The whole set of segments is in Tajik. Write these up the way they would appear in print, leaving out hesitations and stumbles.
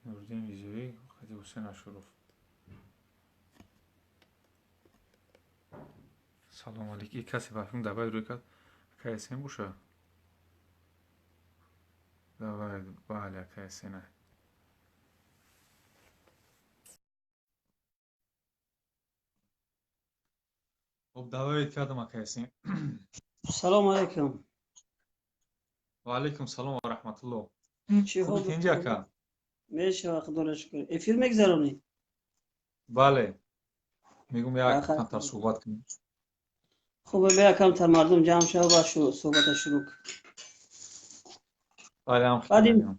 Нуриддин Ризоӣ, Хати Ҳусейн Ашуров. Салом алейк. И касе ба филм давай рӯй кард. Акай Эсен боша? Давай, бале, акай Эсена. Хоб, давай кардам, акай Эсен. Салом алейкум. Ва алейкум салом ва раҳматуллоҳ. Чӣ Хуби, ҳол? тинҷи, ака? Мешава, худоро шукр. Эфир мегзаронӣ? Бале. Мегум, як камтар суҳбат кунем. Хуб, бия, камтар мардум ҷамъ шава, баъд суҳбата шурӯъ. Бале, ҳам Баъд ин хидмат.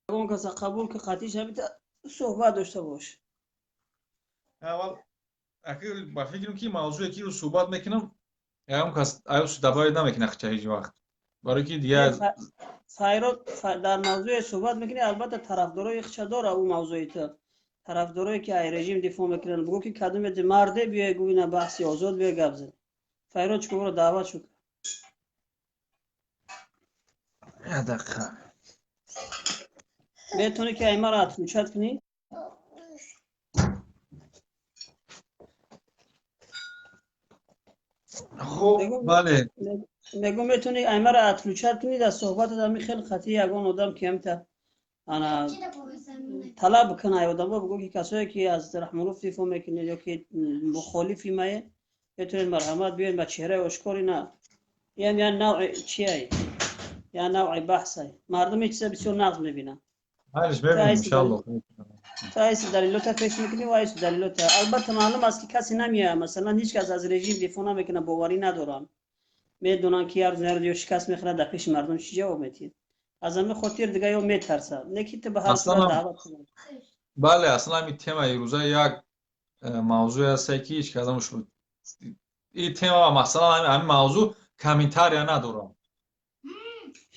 Ягон каса қабул ки қатъӣ шавита суҳбат дошта бош. Аввал ака, ба фикрам, ки мавзӯе ки рӯз суҳбат мекунам, ягон кас аюс добавить намекунад хича ҳеҷ вақт. Барои ки дигар Файрод, дар мавзӯе суҳбат мекунӣ, албатта, тарафдорои хича дора ӯ мавзӯи ту. Тарафдорое ки ай режим дифоъ мекунанд, бугӯ ки кадомеди марде, биёй гӯ, ина баҳси озод, биёй гап зан. Файрод чикоро даъват шуд. Як дақиқа. Метавонӣ ки аймаро отключать кунӣ? Хуб, бале. Мегӯ, метавонӣ аймаро отключать кунӣ, дар суҳбатат ҳами хел қатъи ягон одам ки ҳамта ана талаб кунай ай одамҳо, бигӯ ки касое ки аз Раҳмонов дифоъ мекунед ё ки мухолифи мае, метавонед, марҳамат, биёед ба чеҳраи ошкор. Ина ям я навъи чиай, я навъи баҳсай. Мардум ин чиза бисёр нағз мебинанд. Ҳалиш мебинем, иншаллоҳ. Ту айси далилота пеш мекунӣ ва айси далилота. Албатта, маълум аст, ки касе намеояд. Масалан, ҳеҷ кас аз режим дифоъ намекунад, боварӣ надоранд, медонанд, ки як рӯз на рӯз ё шикаст мехӯрад, дар пеши мардум чӣ ҷавоб медиҳед? Аз ҳамин хотир дига ё метарсад, не ки ту ба ҳар сурат даъват кунад. Бале, аслан ҳамин темаи рӯза як мавзӯе ҳасте, ки ҳеҷ кас ин тема, масалан, ҳамин мавзӯъ комментария надорам.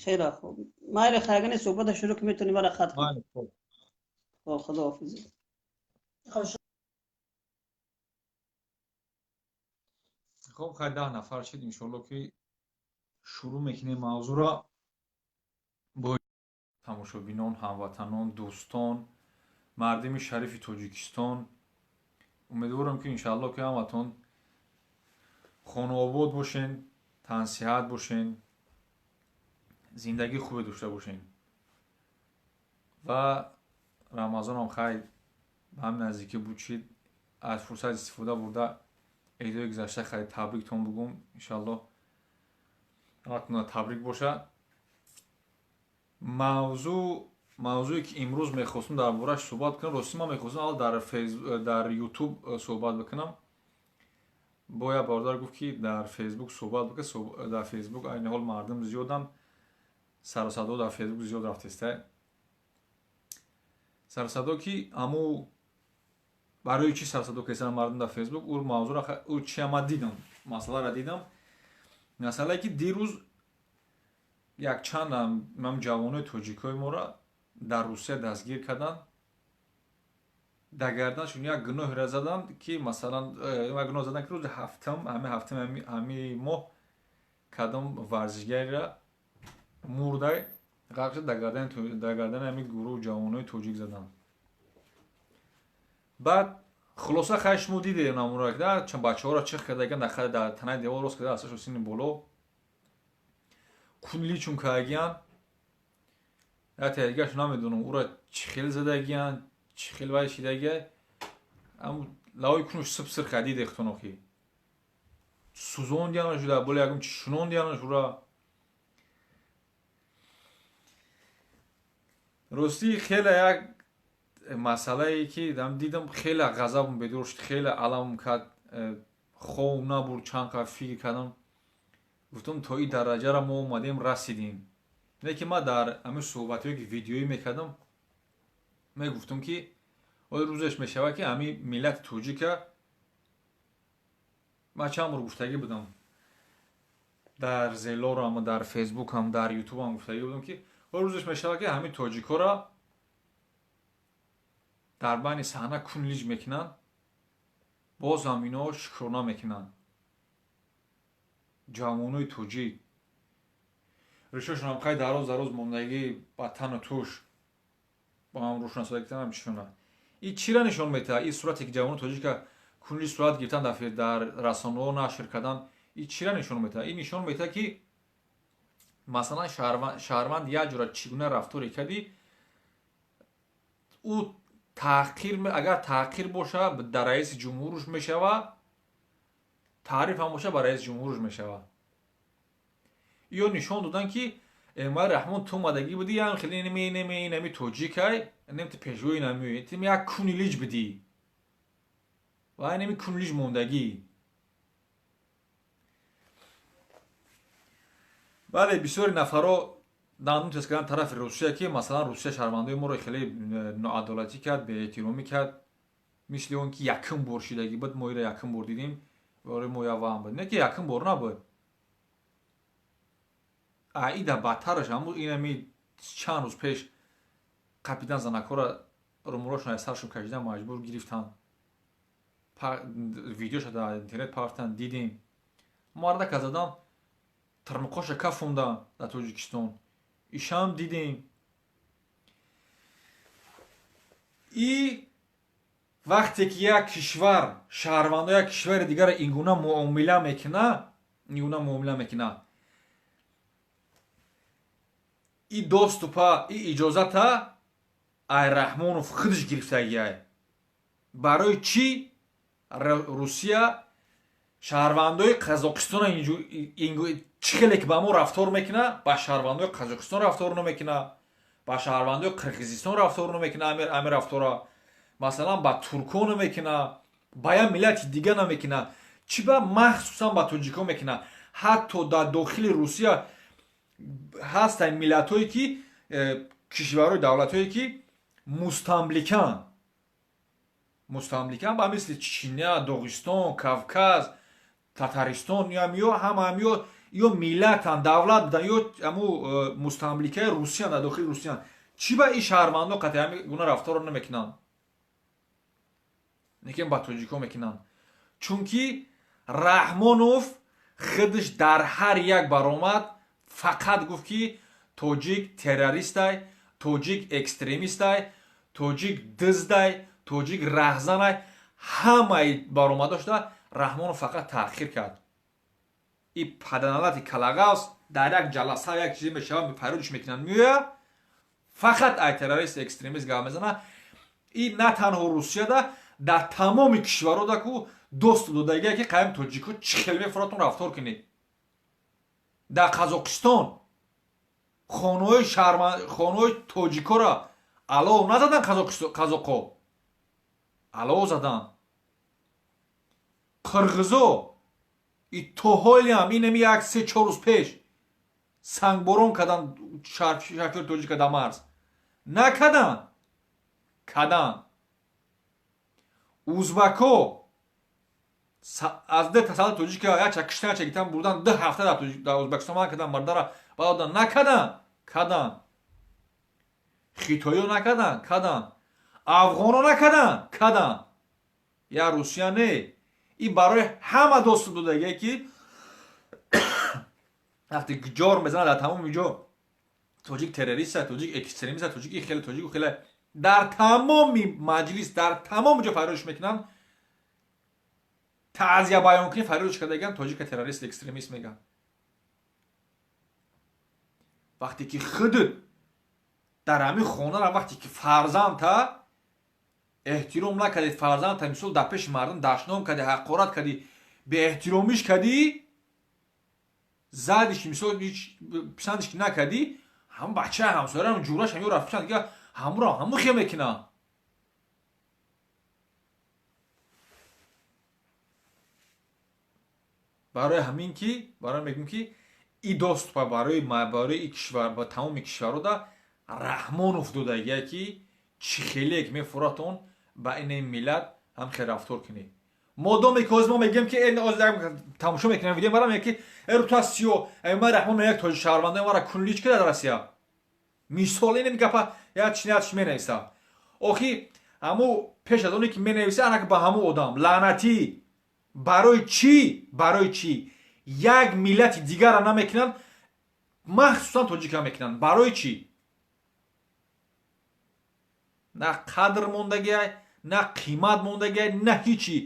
Хеле хуб, майли, хайгани суҳбата шурӯъ ки, метавонӣ мара хат кунӣ. Худоҳофиз. Хуб, хай, 10 нафар шид, иншоалло, ки шурӯъ мекунем мавзӯъро. Бо тамошобинон, ҳамватанон, дӯстон, мардими шарифи Тоҷикистон, умедворам, ки иншаалло, ки ҳаматон хонаобод бошен, тансиҳат бошен, зиндагии хубе дошта бошен. Ва Рамазонам хай ба ҳамин наздикӣ буд шид. Аз фурсат истифода бурда, эдои гузашта хеле табриктон бугум. Иншаалло, ҳаматона табрик бошад. Мавзӯе ки имрӯз мехостум дар борааш суҳбат кунам, ростӣ ман мехостум аввал дар Ютуб суҳбат бикунам. Бо як бародар гуфт, ки дар Фейсбук суҳбат бикун, дар Фейсбук айни ҳол мардум зиёданд, сару садо дар Фейсбук зиёд рафтеста. Сарусадо ки ҳаму барои чӣ сарусадо карданд мардум дар Фейсбук, ӯ мавзӯъро, ӯ чия ман дидам, масъаларо дидам. Масъалае ки дирӯз якчанд ҷавонои тоҷикҳои моро дар Русия дастгир карданд, дар гарданашон як гуноҳеро заданд, ки масалан як гуноҳ заданд, ки рӯзи ҳафтам, ҳамин ҳафтами ҳамин моҳ кадом варзишгареро мурдай, ғарқ шуд, дар гардани ҳамин гурӯҳ ҷавонои тоҷик заданд. Баъд хулоса, хай, шумо дидед намура, бачаҳоро чих кардагиан, дар танаи девор рост карда, асташо синни боло кунличун кардагиян. Яте дигарш намедонам, ӯра чӣ хел задагиян, чӣ хел вай шидагия, лавои кунуш сиб сирха дидехтоно, ки сӯзондиянаш, дар боло ягон чи шунондиянаш ура. Ростӣ, хеле як масъалае ки дидам, хеле ғазабам бедор шуд, хеле аламам кард, хов набурд. Чанд қадр фикр кардам, гуфтам, то ин дараҷаро мо омадем, расидем. Не ки ман дар ҳамин суҳбатҳое ки видеоӣ мекардам, мегуфтам, ки оё рӯзеш мешавад, ки ҳамин миллати тоҷика, ман чанд бор гуфтагӣ будам дар Зелорам, дар Фейсбукам, дар Ютубам гуфтагӣ будам, ки оё рӯзеш мешавад, ки ҳамин тоҷикҳоро дар байни саҳна кунлиҷ мекунанд, боз ҳам ино шукрона мекунанд. Ҷавонои тоҷик. Ришошонам хай дароз дароз мондагӣ ба тану туш ба ҳам рӯшнасодагитанам чишона. И чира нишон метаҳад? И сурате ки ҷавони тоҷика кунли сурат гирифтан дар расонаҳо нашр кардан, и чира нишон метаҳад? И нишон метаҳад, ки масалан шаҳрванд як ҷура чӣ гуна рафторе кардӣ, ӯ таҳқир, агар таҳқир боша, дар раиси ҷумҳуруш мешава, таъриф ҳам боша, ба раиси ҷумҳуруш мешава. Ё нишон додан, ки Эмомалӣ Раҳмон, ту омадагӣ будӣ, ям хеле инами тоҷикай, инами ту пешвои инами, ту як куни лиҷ будӣ ва инами куни лиҷ мондагӣ. Бале, бисёри нафарҳо дандун тез кардан тарафи Русия, ки масалан Русия шаҳрвандои моро хеле ноадолатӣ кард, беэҳтиромӣ кард, мисли он ки якум бор шидагӣ буд, мо ира якум бор дидем, барои мо як ваҳм буд. Не ки якум бор набуд. Аида бадтараш ҳамун инами чанд рӯз пеш капитан занакҳоро румолошон аз саршон кашидан маҷбур гирифтан. Видеоша дар интернет пафтан, дидем. Мардака задан, тирмиқоша кафондан дар Тоҷикистон. Ишам дидем. И вақте ки як кишвар шаҳрвандо як кишвари дигара ин гуна муомила мекуна, ин гуна муомила мекуна, и доступа, и иҷозата ай Раҳмонов худаш гирифтагиай. Барои чӣ Русия шаҳрвандои Қазоқистона чӣ хеле ки ба мо рафтор мекуна, ба шаҳрвандои Қазоқистон рафтор намекуна, ба шаҳрвандои Қирғизистон рафтор намекуна, ами рафтора масалан ба туркҳо намекуна, ба як миллати дига намекуна, чӣ ба махсусан ба тоҷикҳо мекуна? Ҳатто дар дохили Русия ҳастанд миллатҳое ки кишварҳои давлатҳое ки мустамликан, мустамликан, ба мисли Чечня, Доғистон, Кавказ, Татаристон, ё ҳама ё миллатан, давлат будан, ё аму мустамликаи Русиян, дар дохили Русиян. Чӣ ба ин шаҳрвандо қатъи ҳами гуна рафторро намекунанд, лекин ба тоҷикҳо мекунанд? Чунки Раҳмонов худаш дар ҳар як баромад фақат гуфт, ки тоҷик террористай, тоҷик экстремистай, тоҷик диздай, тоҷик раҳзанай. Ҳамаи баромадошта Раҳмонов фақат таъхир кард. И паданалати калағавс дар як ҷаласа як чизе мешавад, фарёдш мекунанд, меоя, фақат ай террорист, экстремист гап мезана. И на танҳо Русияда, дар тамоми кишварҳода ку доступ додагия, ки қаем тоҷикҳо чӣ хел мефуратон рафтор кунед. Дар Қазоқистон хонаҳои тоҷикҳоро алов назадан, қазоқҳо алов задан. Қирғизо и то ҳолиам инами як 3-4 рӯз пеш сангборон кардан шофёри тоҷика дар марз. Накадан? Кадан. Узбако аз ду тасалли тоҷика якча киштан, якча гитан бурдан, 2 ҳафта дар Узбекистон ман кардан, мардара баъд накадан? Кадан. Хитоиё накадан? Кадан. Афғоно накадан? Кадан. Я Русия не, и барои ҳама доступ додагие, ки вақте ҷор мезанад дар тамоми ҷо тоҷик террориста, тоҷик экстремиста, тоҷик хеле, тоҷику хеле, дар тамоми маҷлис, дар тамоми ҷо фарёдш мекунанд, таъзия баён кунӣ, фарёдш кардагиан, тоҷика террорист, экстремист меган. Вақте ки худут дар ҳамин хонара, вақте ки фарзандта эҳтиром накардӣ, фарзандта мисол дар пеши мардум дашном кардӣ, ҳақорат кардӣ, беэҳтиромиш кардӣ, задиш, мисол писандиш ки накардӣ, ҳам бачаи ҳамсоярам, ҷураш ҳам ё рафтан дига ҳамуро ҳаму хел мекунад. Барои ҳамин ки барои мегӯм, ки и доступа барои и кишвар, ба тамоми кишварҳода Раҳмонов додагия, ки чӣ хеле ки мефуратон ба ин миллат ҳам хел рафтор кунед. Модоме ки ҳозир мо мегӯем, ки тамошо мекунем видео, мара мегӯям, ки эру ту аз сиё ма Раҳмон як тоҷик шаҳрвандаи мара кунлич кида дар Россия, мисол инем гапа як чи як чи менависа. Охи ҳаму пеш аз оне ки менависа, анак ба ҳаму одам лаънатӣ, барои чӣ, барои чӣ як миллати дигара намекунанд? Махсусан тоҷика мекунанд. Барои чӣ? На қадр мондагиай, на қимат мондагиай, на ҳичи.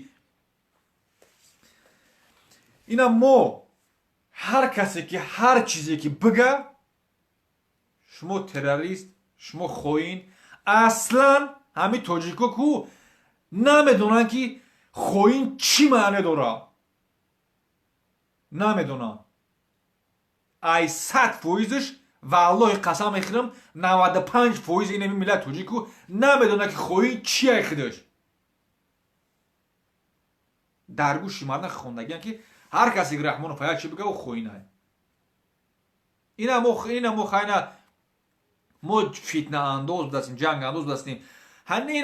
Ина мо ҳар касе ки ҳар чизе ки бига, шумо террорист, шумо хоин. Аслан ҳамин тоҷико ку намедонанд, ки хоин чӣ маъне дорад, намедонанд. Ай 100%-ш, валлоҳи қасам мехӯрам, 95% инами миллати тоҷику намедонад, ки хоин чия. Худаш дар гӯши мардам хондагиам, ки ҳар касе ки Раҳмонов як чи бига, ӯ хоинай. Ина мо хайна, мо фитнаандоз будастем, ҷангандоз будастем. Ҳамин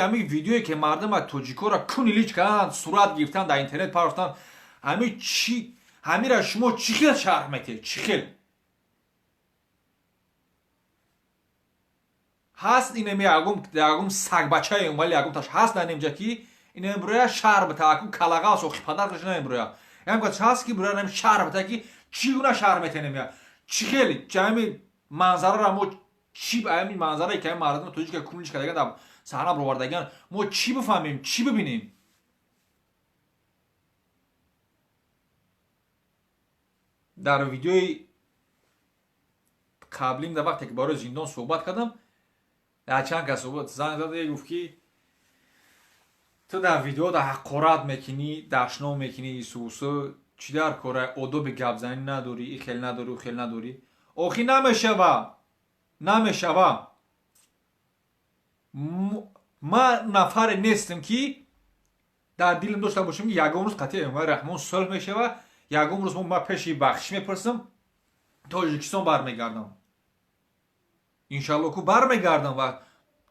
ҳами видеое ки мардама тоҷикоро кунилич карданд, сурат гирифтанд, дар интернет партофтанд, ҳами чи, ҳамира шумо чӣ хел шарҳ метиҳед? Чӣ хел ҳаст? Инами ягум сагбачаи вали ягумташ ҳаст дар ки инами буроя шарҳ бита, акун калағас охи падараш намебуроя. Ягум кас ҳаст, ки буроя нами шарҳ бита, ки чӣ гуна шарҳ метиҳем? Чӣ хел ҳами манзарара мо чӣ, ҳами манзарае ки ҳами мардуми тоҷика кунилич кардаган, дар саҳна бировардаган, мо чӣ бифаҳмем, чӣ бибинем? Дар видеои қаблим, дар вақте ки барои зиндон суҳбат кардам, чанд кас занг зада гуфт, ки ту дар видеода ҳақорат мекунӣ, дашном мекунӣ, исусу чӣ дар кора, одоби гапзанӣ надорӣ, и хел надорӣ, у хел надорӣ. Охи намешава, намешава. Ман нафаре нестам, ки дар дилам дошта бошам, ки ягон рӯз қатъи Эмомалӣ Раҳмон сулҳ мешава, ягон рӯз ман пеши бахшиш мепурсам, Тоҷикистон бармегардам. Иншалло, ку бармегардам ва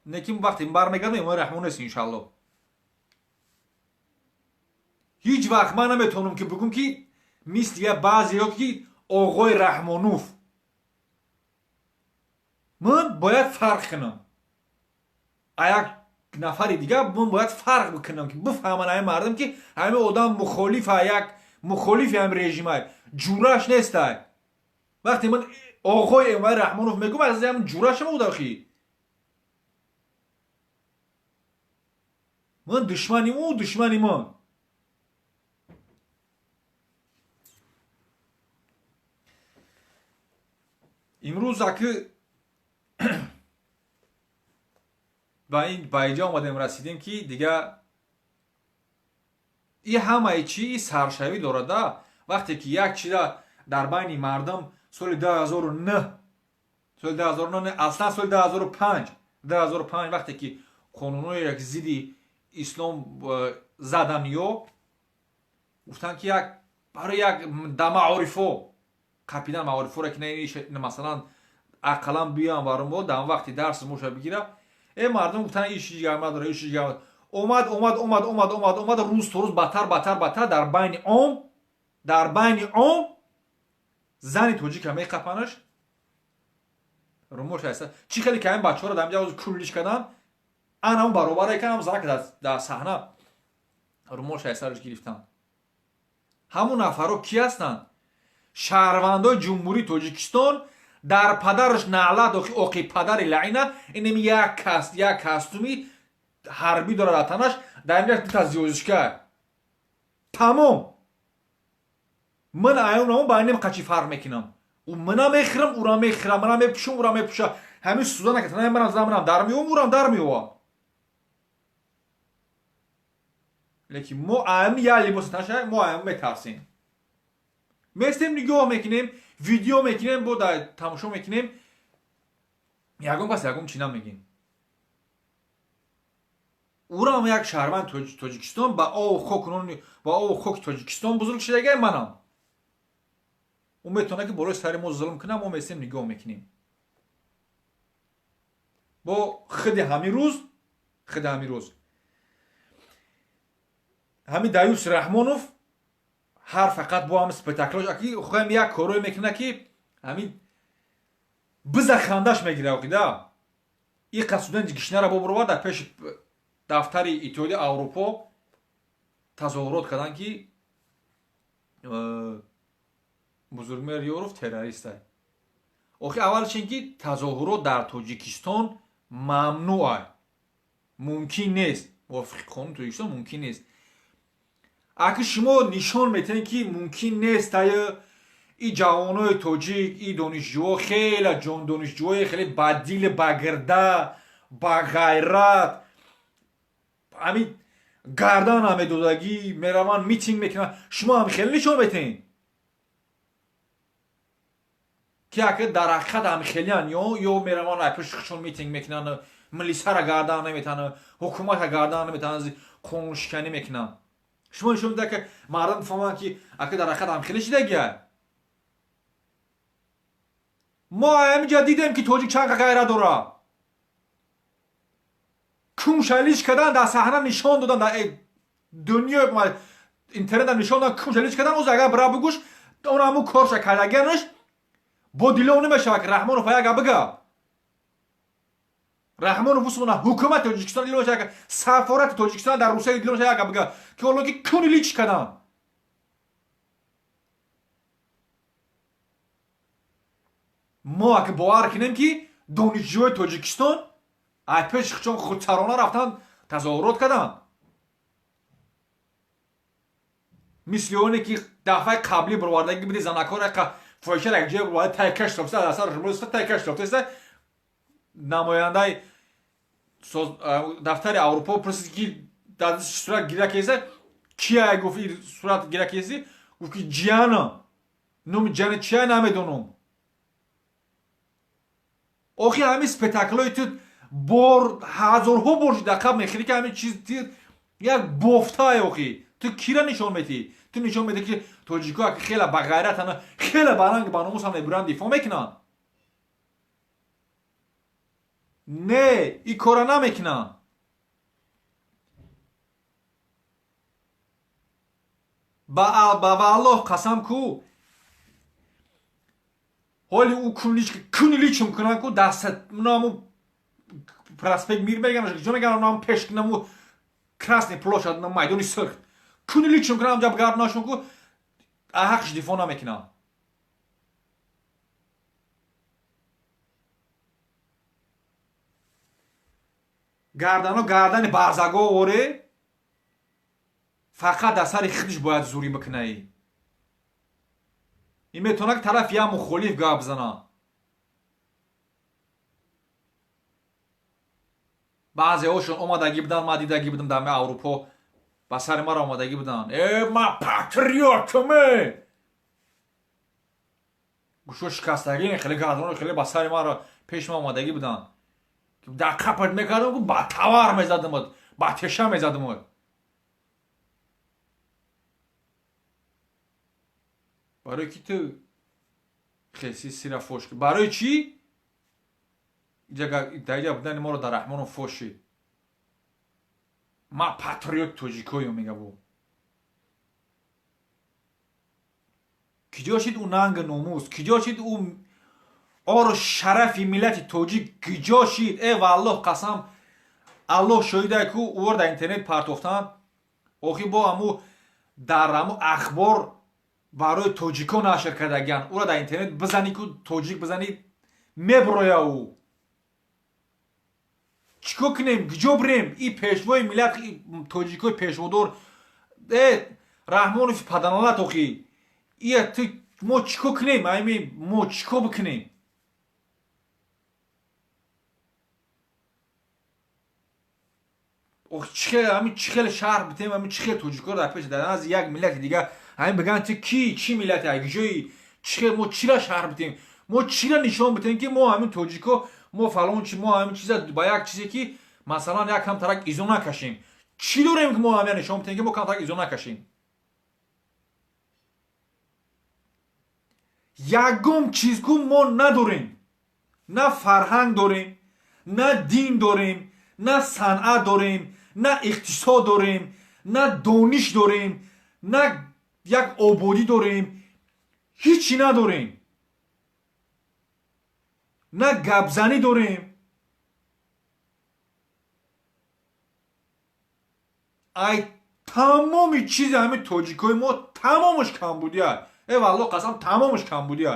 лекин вақте бармегардам, Эмомалӣ Раҳмон нест, иншалло. Ҳеҷ вақт ман наметавонам, ки бигӯм, ки мисли я баъзеҳо, ки оғои Раҳмонуф. Ман бояд фарқ кунам а як нафари дигар, ман бояд фарқ бикунам, ки бифаҳманд ҳамин мардум, ки ҳамин одам мухолифа, як мухолифи ҳамин режимай, ҷураш нестай. Вақте ман оғои Эмомалӣ Раҳмонов мегӯм, аз ҳам ҷурашам удахи ман душмани ӯ, душмани ман. Имрӯз аки ба инҷа омадем, расидем, ки дига и ҳамаи чи саршавӣ дорада. Вақте ки як чиза дар байни мардум соли 2009, соли 2009, аслан соли 2005, 2005, вақте ки қонунҳои як зидди ислом задан ё гуфтанд, ки як барои як да маорифо қапидан, маорифоро ки масалан ақаллан биёям баромо дар вақти дарс моша бигира. Э, мардум гуфтанд, иш ҳеҷ надора, иш ҳеҷ. Омад, омад, омад, омад, омад, омад, рӯз то рӯз бадтар, бадтар, бадтар. Дар байни ом зани тоҷика меқапанаш, румош ҳаста. Чӣ хеле ки ҳамин бачаҳоро дар инҷа куллиш кардан, анам баробаре кардам, занака дар саҳна румош ҳайсараш гирифтан. Ҳамун нафарҳо кӣ ҳастанд? Шаҳрвандои Ҷумҳурии Тоҷикистон. Дар падараш наълат, охи оқи падари лаина. Инами як кас як костюми ҳарбӣ дорад дар танаш, дар инҷа дута звёздочка, тамом. Ман аюнамо ба инем қачи фарқ мекунам? Мана мехӯрам, ура мехӯрам, мана мепӯшам, ура мепӯша. Ҳамин сӯзана ки танаи манам зада, манам дар меовам, урам дар меова. Лекин мо ами як либоси танаша, мо ами метарсем, местем, нигоҳ мекунем, видео мекунем, бо тамошо мекунем, ягон кас ягон чӣ намегем. Урам як шаҳрванд Тоҷикистон, ба обу хок, ба обу хоки Тоҷикистон бузург шудагай. Манам ӯ метавонад, ки болои сари мо зулм кунад, мо местем, нигоҳ мекунем. Бо худи ҳамин рӯз ҳамин Даюс Раҳмонов ҳар фақат бо ҳами спектаклош аки хоҳем як корое мекунад, ки ҳамин биза хандаш мегира. Оқида иқа студенти гишнара бобуровад, дар пеши дафтари Иттиҳоди Аврупо тазоҳурот карданд, ки Бузургмеҳр Ёров террористай. Охи аввалш ин ки тазоҳурот дар Тоҷикистон мамнӯъ, мумкин нест. Мувофиқи қонуни Тоҷикистон мумкин нест. Аки шумо нишон метиҳед, ки мумкин нест, тая и ҷавонои тоҷик, и донишҷӯҳо, хеле донишҷӯҳои хеле бадили, багирда, бағайрат, ҳамин гардан намедодагӣ мераванд, митинг мекунанд. Шумо ҳам хеле нишон метиҳед, ки ака дар ҳақиқат ҳам хелиян, ё мераванд ай пушти худшон митинг мекунанд, милисара гардан наметананд, ҳукумата гардан наметананд, қонуншиканӣ мекунанд. Шумо нишон медиҳед, ки мардум бифаҳманд, ки ака дар ҳақиқат ҳам хеле шидагия. Мо ҳаминҷа дидем, ки тоҷик чанд ғайрат дорад. Кумшалиш кардан дар саҳна нишон додан, дар дунё интернета нишон додан, кумшалиш кардан. Оз агар бира бигӯш, он ҳамун корша кардагианаш бо дилов намешавад, ки Раҳмонов яга бига. Раҳмонов усмона ҳукумати Тоҷикистон дилов мешавад, сафорати Тоҷикистон дар Русия дилов мешавад, яга бига, ки ҳоло ки куни лич кардан. Мо аки бовар кунем, ки донишҷӯи Тоҷикистон ай пеши худшон худсарона рафтан тазоҳурот карданд, мисли оне ки дафъаи қаблӣ бировардагӣ биди, занакҳоро фоҳишара якҷоя бироварда, тайкаш тофта, асар тайкаш тофтаиста. Намояндаи дафтари Аврупо пурсид, ки дар сурат гира кеса кия? Гуфт, сурат гира кеси? Гуфт, ки ҷиана, номи ҷиана чия намедонам. Охи ҳамин спектаклҳои ту бор ҳазорҳо бор шида қабл мехӯри, ки ҳамин чиз як бофтае. Охи ту кира нишон медиҳӣ? Ту нишон медиҳӣ, ки тоҷикҳо хеле бағайратан, хеле баранг баномусам, мебуранд, дифоъ мекунанд? Не, ин кора намекунанд. Ба Аллоҳ қасам ку, ҳоли ӯ куни личм кунанд ку, даста наму проспект Мир меган, ҷо меган, нам пеш наму Красный площадь, на майдони сурх куни личм кунанд, ҷаб гардонашон ку, ҳақш дифоъ намекунанд. Гардано гардани барзаго оре, фақат дар сари худиш бояд зурӣ бикунаӣ. Ин метавонад ки тарафи як мухолиф гап зана. Баъзеҳошон омадагӣ буданд, ман дидагӣ будам, дар Аврупо ба сари маро омадагӣ буданд: «Э, ман патриотаме», гӯшо шикастагӣ, хеле гардоно, хеле ба сари маро пеши ман омадагӣ буданд. Дар қапат мекардам, ба тавар мезадамад, ба теша мезадамад. Барои ки ту хеси сира фош, барои чӣ даиҷа будани моро дар Раҳмонов фошид? Ман патриот тоҷикоё мегаву. Киҷо шид ӯ нанги номус? Киҷо шид ӯ ору шарафи миллати тоҷик? Киҷо шид? Э, валлоҳ қасам, Аллоҳ шоҳида, ку ӯро дар интернет партофтан. Охи бо ҳаму дар ҳаму ахбор барои тоҷикон нашр кардагиан. Ӯро дар интернет бизанӣ ку, тоҷик бизанӣ, меброя ӯ. Чӣ кор кунем? Киҷо бирем? И пешвои миллат тоҷикои пешводор, э Раҳмонов паданалат, охи ия ту мо чӣ кор кунем? Ами мо чӣ кор бикунем? Ами чӣ хеле шаҳр битем? Ами чӣ хел тоҷикоро дар пеш, дар назди як миллати дига ҳамин бигӯянд, ту ки, чӣ миллате, киҷои, чӣ хел? Мо чира шаҳр битем? Мо чира нишон битем, ки мо ҳамин тоҷико, мо фалон чи, мо ҳамин чиза ба як чизе, ки масалан як камтарак изо накашем? Чӣ дорем, ки мо ҳамя нишон битем, ки мо камтарак изо накашем? Ягон чиз ку мо надорем. На фарҳанг дорем, на дин дорем, на санъат дорем, на иқтисод дорем, на дониш дорем, на як ободӣ дорем, ҳичи надорем, на гапзанӣ дорем. Ай тамоми чизи ҳамин тоҷикои мо тамомаш камбудия. Э, валло қасам, тамомаш камбудия.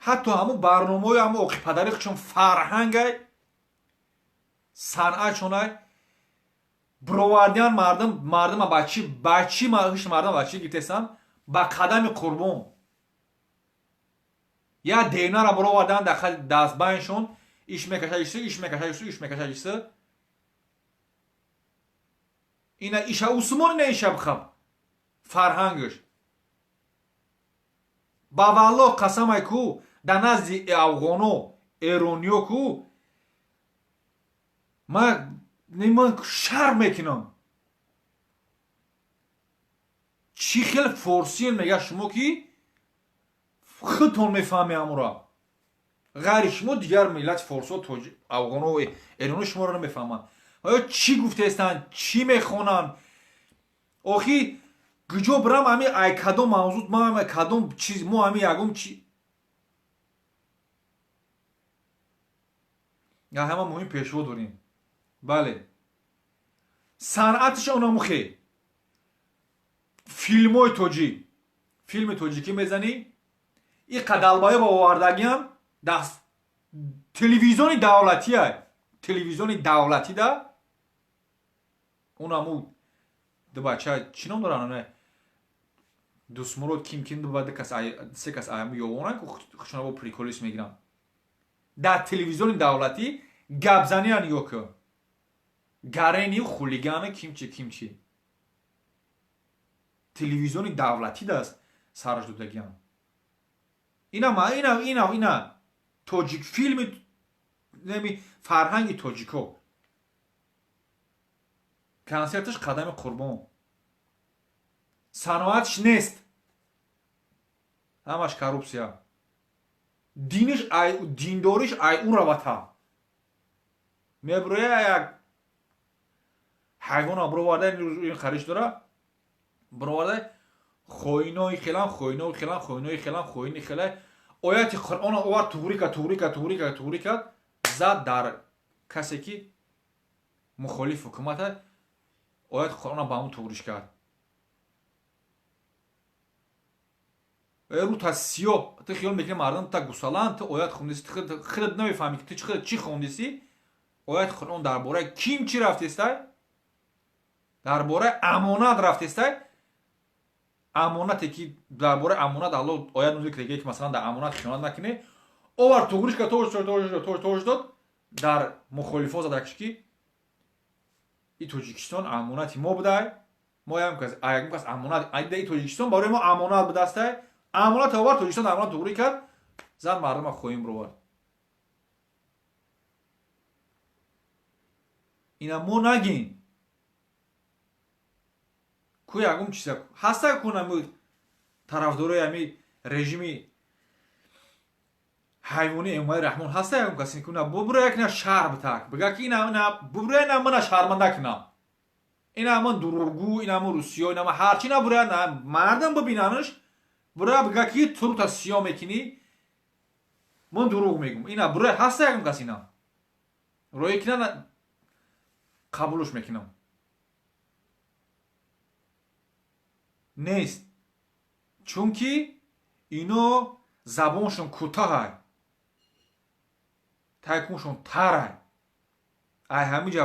Ҳатто ҳамун барномаҳои ҳамун оқипадарих чун фарҳангай, санъатшонай бировардиан мардум, мардума ба чӣ, ба чӣ ҳишт мардум ба чӣ гирифтестанд? Ба қадами Қурбон. Я девнара бировардан дар дастбандшон, иш мекаша ису, иш мекаша ису, иш мекаша ису. Ина иша Усмон, ина иша бихаб фарҳангаш. Ба валлоҳ қасамай ку, дар назди афғоно, эрониё ку ман шарм мекунам. Чӣ хел форсиен мега шумо ки худтон мефаҳме ҳамура. Ғайри шумо дигар миллати форсо, афғоно, эроно шуморо намефаҳманд. Оё чӣ гуфтаестанд, чӣ мехонанд? Охи куҷо бирам, ами ай кадом мавзӯъ, ма ами кадом чиз, мо ами ягон чи я ҳама муҳим пешво дорем. Бале, санъаташ онамухе. Филмҳои тоҷик, филми тоҷикӣ мезанӣ, и қадалбаё ба овардагиам даст телевизиони давлатия, телевизиони давлатида онаму ду бача чӣ ном доранд? Дусмурод ким ким ду кас, се кас аяму ёвонан хушона бо приколис мегиранд. Дар телевизиони давлатӣ гапзаниян ё ки гарени хулиганы кимчи кимчи. Телевизиони давлатӣ даст сараш додагиам. Ина ина ина ина тоҷик филми неми фарҳанги тоҷико. Консерташ қадами Қурбон. Саноатш нест. Ҳамаш коррупсия. Диниш ай диндориш ай ӯ равата. Меброя як ҳайвона бироварда, ин хариш дора бироварда, хоинои хелан, хоинои хелан, хоинои хелан, хоини хела, ояти Қуръона овард, туғрӣ кард, туғрӣ кард, туғрӣ кард, туғрӣ кард, зад дар касе ки мухолиф ҳукумата, ояти Қуръона ба ҳамун туғриш кард. Рӯ та сиёҳ, ту хиёл мекунӣ мардум та гусаланд, ту оят хондиси, худат намефаҳмӣ ки ту чӣ хондиси. Ояти Қуръон дар бораи ким чӣ рафтестай? Дар бораи амонат рафтестай. Амонате ки дар бораи амонат Аллоҳ оят нузил карда ки масалан дар амонат хиёнат накунӣ, овар туғриш кард, тош тош тош тош дод дар мухолифо задакш ки и Тоҷикистон амонати мо будай, мо ям кас ягон кас амонат и Тоҷикистон барои мо амонат будастай, амонат овар Тоҷикистон амонат туғрӣ кард, зан мардума хоҳим бировард. Ина мо нагин ку ягон чиза ҳаста кун ами тарафдорои ами режими ҳайвони Эмомалӣ Раҳмон ҳаста ягон касе ку на бубура як на шарм битак бига ки ина ина бубура ина мана шарманда кунам, ина ман дурӯғгӯ, ина ман русиё, ина ман ҳарчи набура на мардам бибинанаш, бура бига ки турута сиё мекунӣ, ман дурӯғ мегӯм. Ина бура ҳаста ягон кас ина роӣ кина қабулш мекунам нест, чунки ино забоншон кӯтаҳай, тайкуншон тарай. Ай ҳамиҷа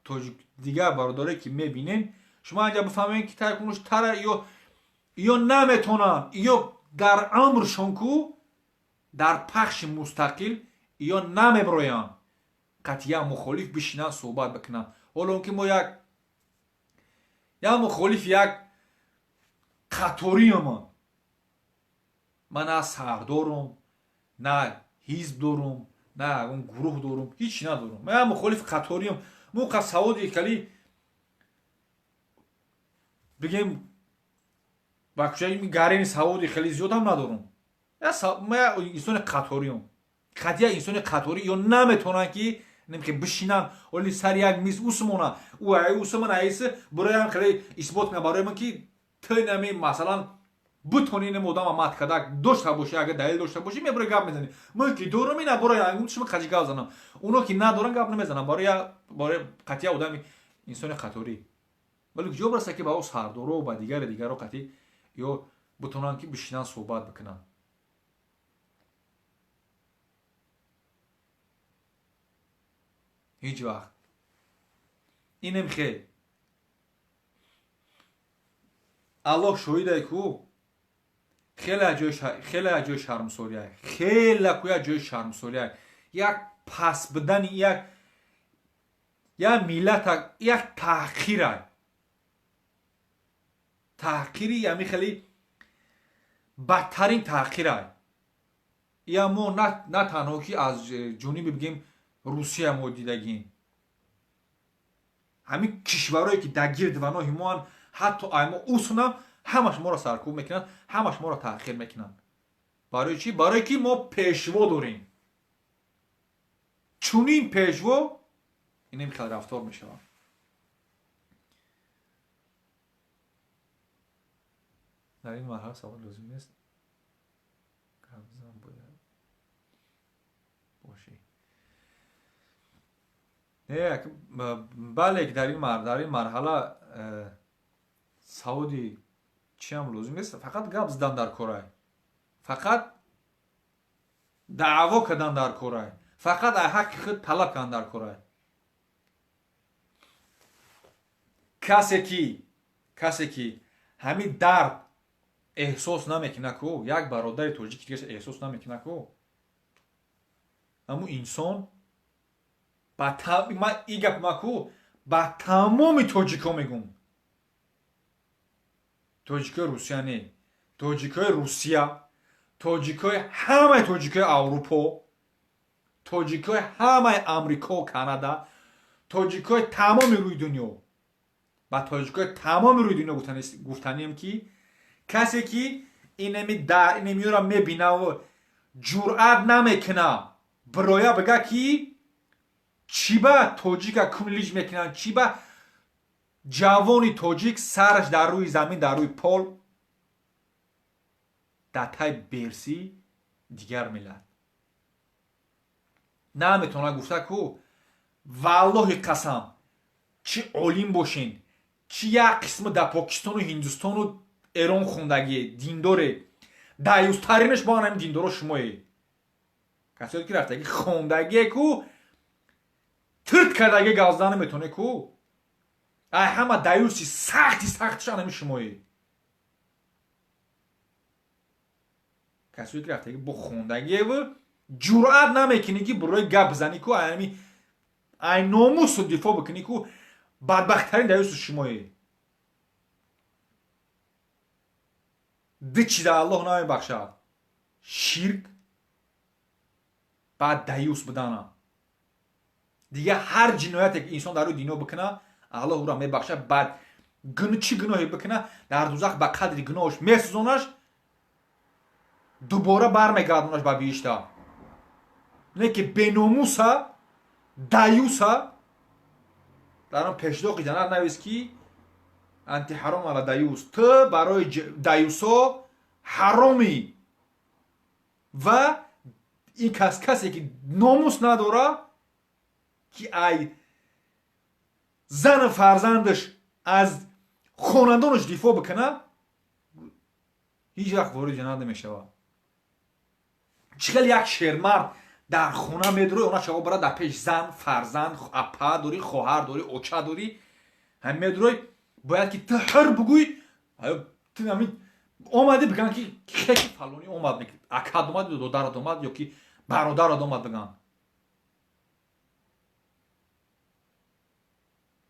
тоҷик дигар бародаре ки мебинен, шумо анҷа бифаҳмед ки тайкунш тарай ё наметонанд, ё дар амршон ку дар пахши мустақил ё намеброянд қатъиян мухолиф бишинанд суҳбат бикунанд. Ҳоло он ки мо як мухолиф як қаториамон, ман на сардорум, на ҳизб дорум, на ягон гурӯҳ дорум, ҳеч надорум. Ман як мухолиф қаториам. Мо қа саводи кали бигем ба кӯчаи гарени саводи хеле зиёдам надорум. Ман як инсони қаториам. Қатъия инсони қаторӣ ё наметавонанд ки ки бишинанд оли сари як миз усмона ӯ ай усмон айс бураям хеле исбот кунад барои ман ки ту нами масалан бутони инам одама мат карда дошта бошӣ, агар далел дошта бошӣ мебура гап мезанӣ. Ман ки дорам ина бура ангум шумо қаҷи гап занам. Оно ки надоран гап намезанам барои қатъия одами инсони қаторӣ. Вале куҷо бираса ки ба ӯ сардоро ба дигаре дигаро қатъи ё бутонанд ки бишинанд суҳбат бикунанд. Ҳеҷ вақт. Инем хел. Аллоҳ шоҳидай ку, хеле ҷои шармсориай, хеле куя ҷои шармсориай. Як пас будани як миллата, як таҳқирай. Таҳқири ами хеле бадтарин таҳқирай. Я мо на танҳо ки аз ҷониби бигем Русия мо дидагим. Ҳамин кишварое ки дар гирд ваноҳи моан, ҳатто ай мо усунам, ҳамаш моро саркӯб мекунанд, ҳамаш моро таъхир мекунанд. Барои чӣ? Барое ки мо пешво дорем. Чунин пешво инем хел рафтор мешавад. Дар ин марҳала савол лозим нест. Гапзан бояд бошӣ. Не, бале, дар ин марҳала саводи чиам лозим нест, фақат гап задан дар корай. Фақат даъво кардан дар корай. Фақат ай ҳаққи худ талаб кардан дар корай. Касе ки ҳамин дард эҳсос намекунад ку, як бародари тоҷики дигараш эҳсос намекунад ку, ҳамун инсон ман и гап ма ку ба тамоми тоҷикҳо мегӯм. Тоҷикои Русия не, тоҷикои Русия, тоҷикои ҳамаи тоҷикои Аврупо, тоҷикои ҳамаи Амрико, Канада, тоҷикои тамоми рӯи дунё. Ба тоҷикои тамоми рӯи дунё гуфтанием ки касе ки инами дар инамиёра мебинаву ҷуръат намекуна бироя бига ки чӣ ба тоҷика кун лиҷ мекунанд, чӣ ба ҷавони тоҷик сараш дар рӯи замин, дар рӯи пол, дар тай берсӣ дигар миллат наметавона гуфта ку валлоҳи қасам, чӣ олим бошен, чӣ як қисми дар Покистону Ҳиндустону Эрон хондагие, диндоре, даюстаринаш бо ҳамин диндоро шумое. Касое ки рафтаги хондагие ку тирт кардаги гап зада наметавоне ку, ай ҳама даюси сахти сахтиш ҳамин шумое. Касое ки рафтаги бо хондагиеву ҷуръат намекунӣ ки бирои гап бизанӣ ку, ай номусу дифоъ бикунӣ ку, бадбахттарин даюси шумое. Ду чиза Аллоҳ намебахшад: ширк, баъд даюс будана. Дигар ҳар ҷинояте ки инсон дар рӯи дунё бикуна, Аллоҳ ӯро мебахшад. Баъд чӣ гуноҳе бикуна, дар дузах ба қадри гуноҳаш месӯзонаш, дубора бармегардонаш ба биҳишта. Не ки беномуса, даюса дар он пешдоқи ҷаннат навис ки анти ҳаром ала даюс, ту барои даюсо ҳаромӣ. Ва ин кас касе ки номус надора, ки ай зану фарзандаш аз хонандонаш дифоъ бикуна, ҳеҷ вақт ворид ҷаннат намешавад. Чӣ хел як шермард дар хона медурӯй, она шаво бара дар пеш зан, фарзанд, апа дорӣ, хоҳар дорӣ, оча дорӣ, ҳам медурӯй, бояд ки ту ҳир бугӯй, ту ҳамин омадӣ биган ки хеки фалонӣ омад, акад омад, додарат омад ё ки бародарат омад биган.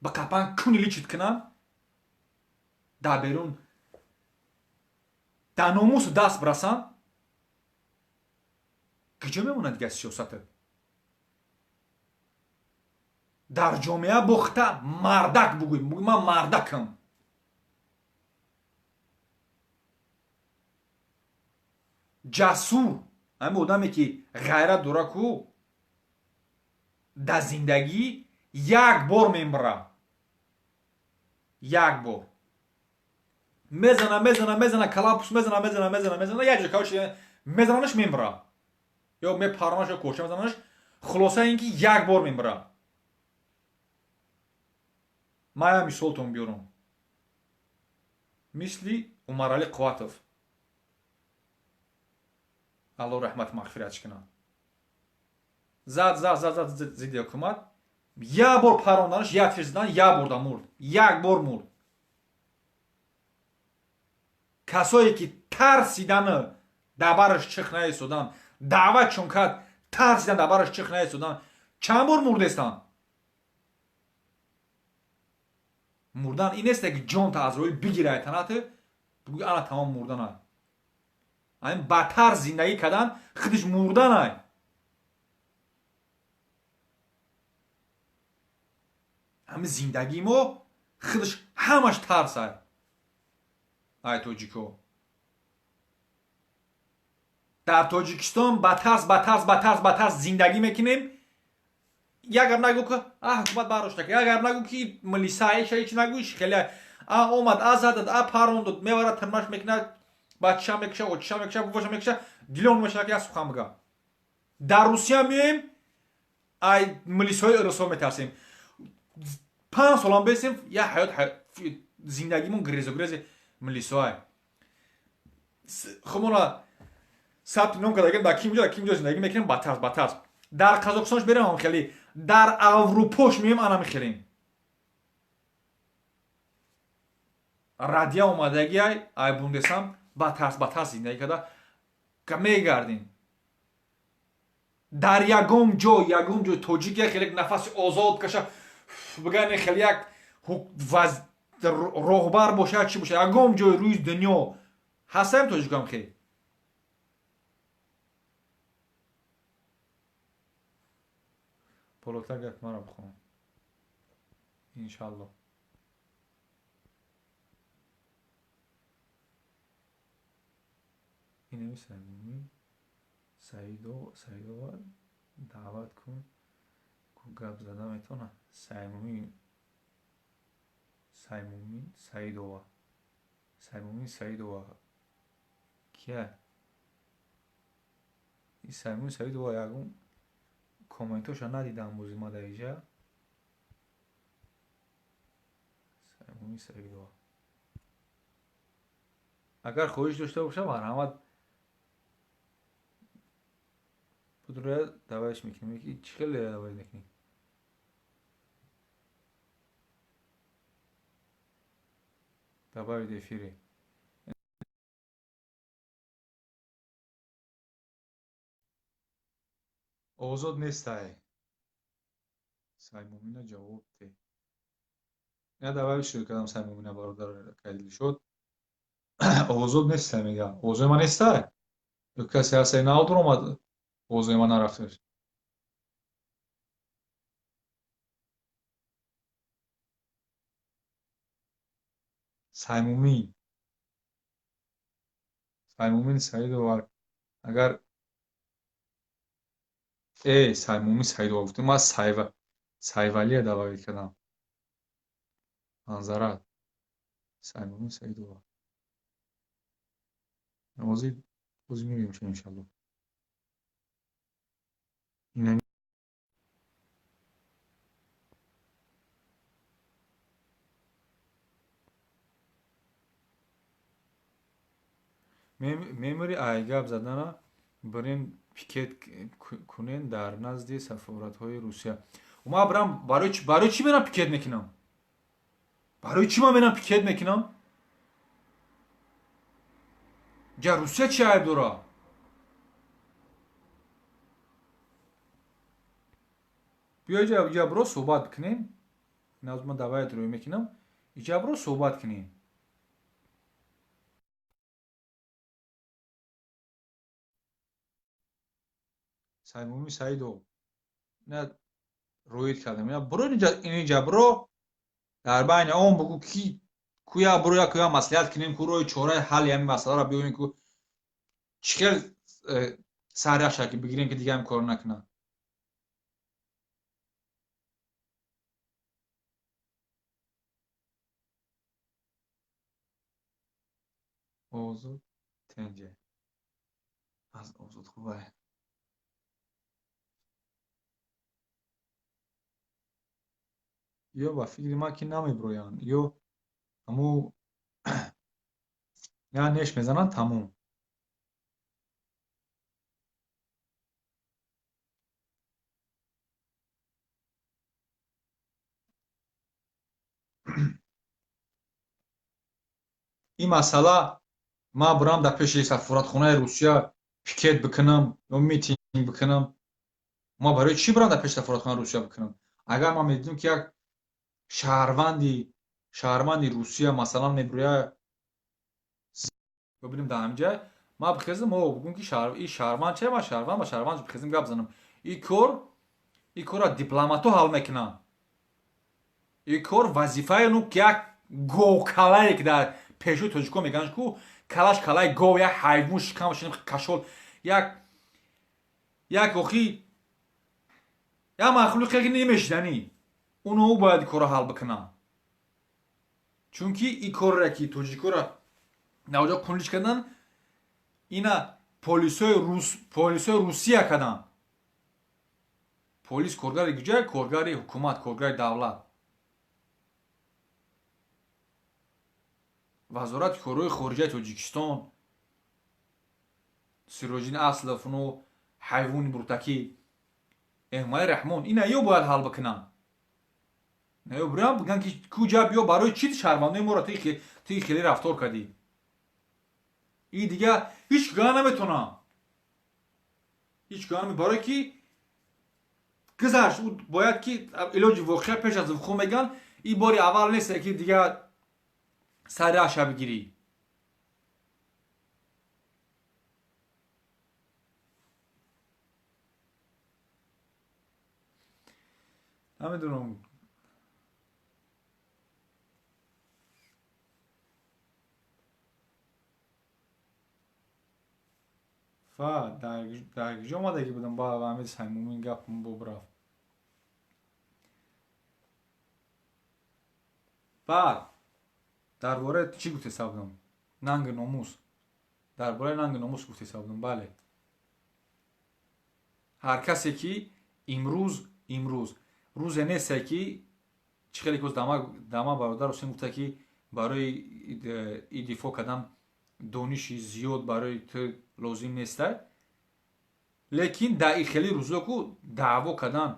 Ба қапан куни личит кунанд, дар берун дар номусу даст бирасанд, куҷо мемонад дигар сиёсатат? Дар ҷомеа бохта мардак бугӯй, ман мардакам. Ҷасур ҳамин одаме ки ғайрат дора ку, дар зиндагӣ як бор мембара, як бор мезана, мезана, мезана, калапус мезана, мезана, мезана, мезана, як ҷо кавш мезананаш, мембара, ё мепаранаш, ё коча мезананаш. Хулоса ин ки як бор мембара. Ман як мисолтон биёрам, мисли Умаралӣ Қувватов, Аллоҳ раҳмат мағфиратш кунад, зад, зад, зад, зад зидди ҳукумат, Як бор паронданаш, як тир задан, як борда мурд. Як бор мурд. Касое ки тарсидану дар бараш чих наистодан, даъватшон кард, тарсидан дар бараш чих наистодан, чанд бор мурдестанд? Мурдан ин несте ки ҷонта Азроил бигирад танате, бугӯи ана тамом мурданай. Айн ба тарс зиндагӣ кардан худаш мурданай. Ҳамин зиндагии мо худаш ҳамаш тарсай. Ай тоҷико. Дар Тоҷикистон ба тарс, ба тарс, ба тарс, ба тарс зиндагӣ мекунем. Як гап нагӯ ки а ҳукумат бардошта, як гап нагӯ ки милиса иша ҳеч нагӯ, хеле а омад, а задад, а парон дод, меварад, тирмаш мекунад, бачаша мекуша, очиша мекуша, бувоша мекуша, дилон мешавад ки як сухан бигӯ. Дар Русия меоем, ай милисҳои русҳо метарсем. 5 солам бесем, як ҳаёт зиндагимон грезу грези милисҳоай. Хумона сабти ном кардагем, дар ким ҷо, дар ким ҷо зиндагӣ мекунем, ба тарс, ба тарс. Дар Қазоқистонш берем ам хеле, дар Аврупош меем анам хелем. Радия омадагиай, ай бундесам, ба тарс, ба тарс зиндагӣ карда мегардем. Дар ягон ҷой, ягон ҷой тоҷик як хеле нафаси озод каша, бигӯян хеле як роҳбар бошад, чӣ бошад, ягон ҷой рӯи дунё ҳастаем тоҷикам хел. Болотар гап маро бихон. Иншаллоҳ. Инами Саймумин Саидова даъват кун, ку гап зада метавонад. Саймумин Саидова. Саймумин Саидова кия? Ин Саймумин Саидова ягон комментоша надидам бози ма дар инҷа. Саймумин Саидова. Агар хоҳиш дошта бошам, марҳамат будроя даъватш мекунем. Ки чӣ хеле даъват мекунем? Добавить эфире. Озод нестай. Саймумина ҷавоб де. Я добавить шуд кардам Саймумина бародар Кайдилшод. Озод нестай мега. Овозои ман нестай? Ё касе ҳастай нав дуромад, овозои ман нарафташ. Саймумин. Саймумин Саидова агар Саймумин Саидова гуфтем, ман Сайвалия добавить кардам. Манзарат. Саймумин Саидова. Ҳозир боз мебинем иншаллоҳ. Мемори ай гап задана бирен пикет кунен дар назди сафоратҳои Русия. Ма бирам барои чӣ мерам пикет мекунам? Барои чӣ ман мерам пикет мекунам? Ҷа Русия чӣ айб дора? Биё иҷа бро суҳбат кунем. Наз ман даваят рӯй мекунам. Иҷа бро суҳбат кунем. Саймумин Саидов. На рӯид кардам. Я бро инҷа бро дар байни он бугу ки куя бро я куя маслиҳат кунем, ку роҳи чораи ҳалли ҳамин масъаларо биёбем, ку чӣ хел саряша ки бигирем ки дига ҳамин корро накунад. Озод тенҷа. Аз озод хубай. Ё ба фикри ман ки намеброянд, ё ҳаму я неш мезананд тамом. Ин масъала ман бурам дар пеши сафоратхонаи Русия пикет бикунам ё митинг бикунам. Ман барои чӣ бурам дар пеши сафоратхонаи Русия бикунам? Агар ман медидам, ки як шаҳрванди Русия, масалан, мебуря бибинем дар ҳамин ҷай, ман бихезам, о, бигӯм, ки ин шаҳрванд че, ман шаҳрванд, ба шаҳрванд бихезам, гап занам. Ин корро дипломатҳо ҳал мекунанд. Ин кор вазифаи ну як говкалае, ки дар пешои тоҷико мегӯянд, ку калаш калаи гов, як ҳайвон, шикамаш кашол, як охи як махлуқе, ки немешиданӣ, уно бояд ин корро ҳал бикунанд, чунки ин корре, ки тоҷикоро навҷо кунлич кардан, ина полисои Русия карданд. Полис коргари куҷа? Коргари ҳукумат, коргари давлат. Вазорати корҳои хориҷаи Тоҷикистон, Сироҷиддин Аслов, ну ҳайвони буртакӣ, Эмомалӣ Раҳмон, ина ё бояд ҳал бикунанд. Ё бирам бигӯянд, ки куҷа биё, барои чӣ шаҳрвандои моро ти хеле рафтор кардӣ? И дига ҳеҷ гуна наметонам, ҳеҷ гуна, барое ки гузашт. Бояд ки илоҷи воқеа пеш аз вуқӯъ мегӯянд. И бори аввал нест, ки дига сари раша бигирӣ. Намедонам. Фа дар куҷо омадагӣ будам? Ба ҳамид Саймумин гап боб рафт. Баъд дар бораи чӣ гуфтеса будам? Нанги номус. Дар бораи нанги номус гуфтеса будам, бале. Ҳар касе ки имрӯз рӯзе несте, ки чӣ хеле ки дама бародар Ҳусейн гуфта, ки барои и дифоъ кардан дониши зиёд барои ту лозим нестай, лекин дар и хеле рӯзо ку даъво кардан,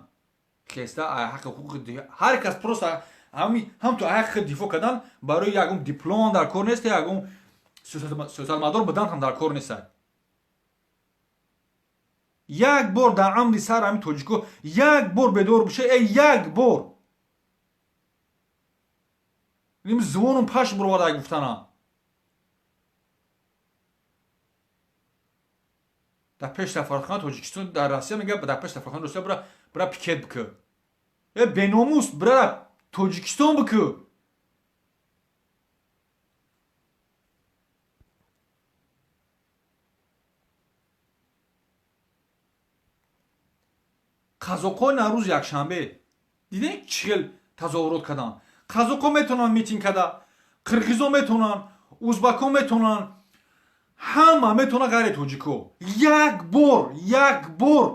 хеста ҳаққи ҳуқуқи ҳар кас, просто ҳамту ҳаққи дифоъ кардан барои ягон диплом дар кор нест, ягон сиёсатмадор будан ҳам дар кор нестай. Як бор дар амри сар ҳамин тоҷико як бор бедор биша, э, як бор ним звонум пашм бироварда гуфтана. Дар пеш сафоратхона Тоҷикистон дар Россия мега, дар пеш сафоратхона Русия бира пикет бикӯ. Э, беномус, бира Тоҷикистон бикӯ. Қазоқҳои наврӯзи якшанбе дидем, чӣ хел тазоҳурот карданд. Қазоқҳо метавонанд митинг карда, қирғизо метавонанд, узбакҳо метавонанд, ҳама метавонад ғайри тоҷико. Як бор, як бор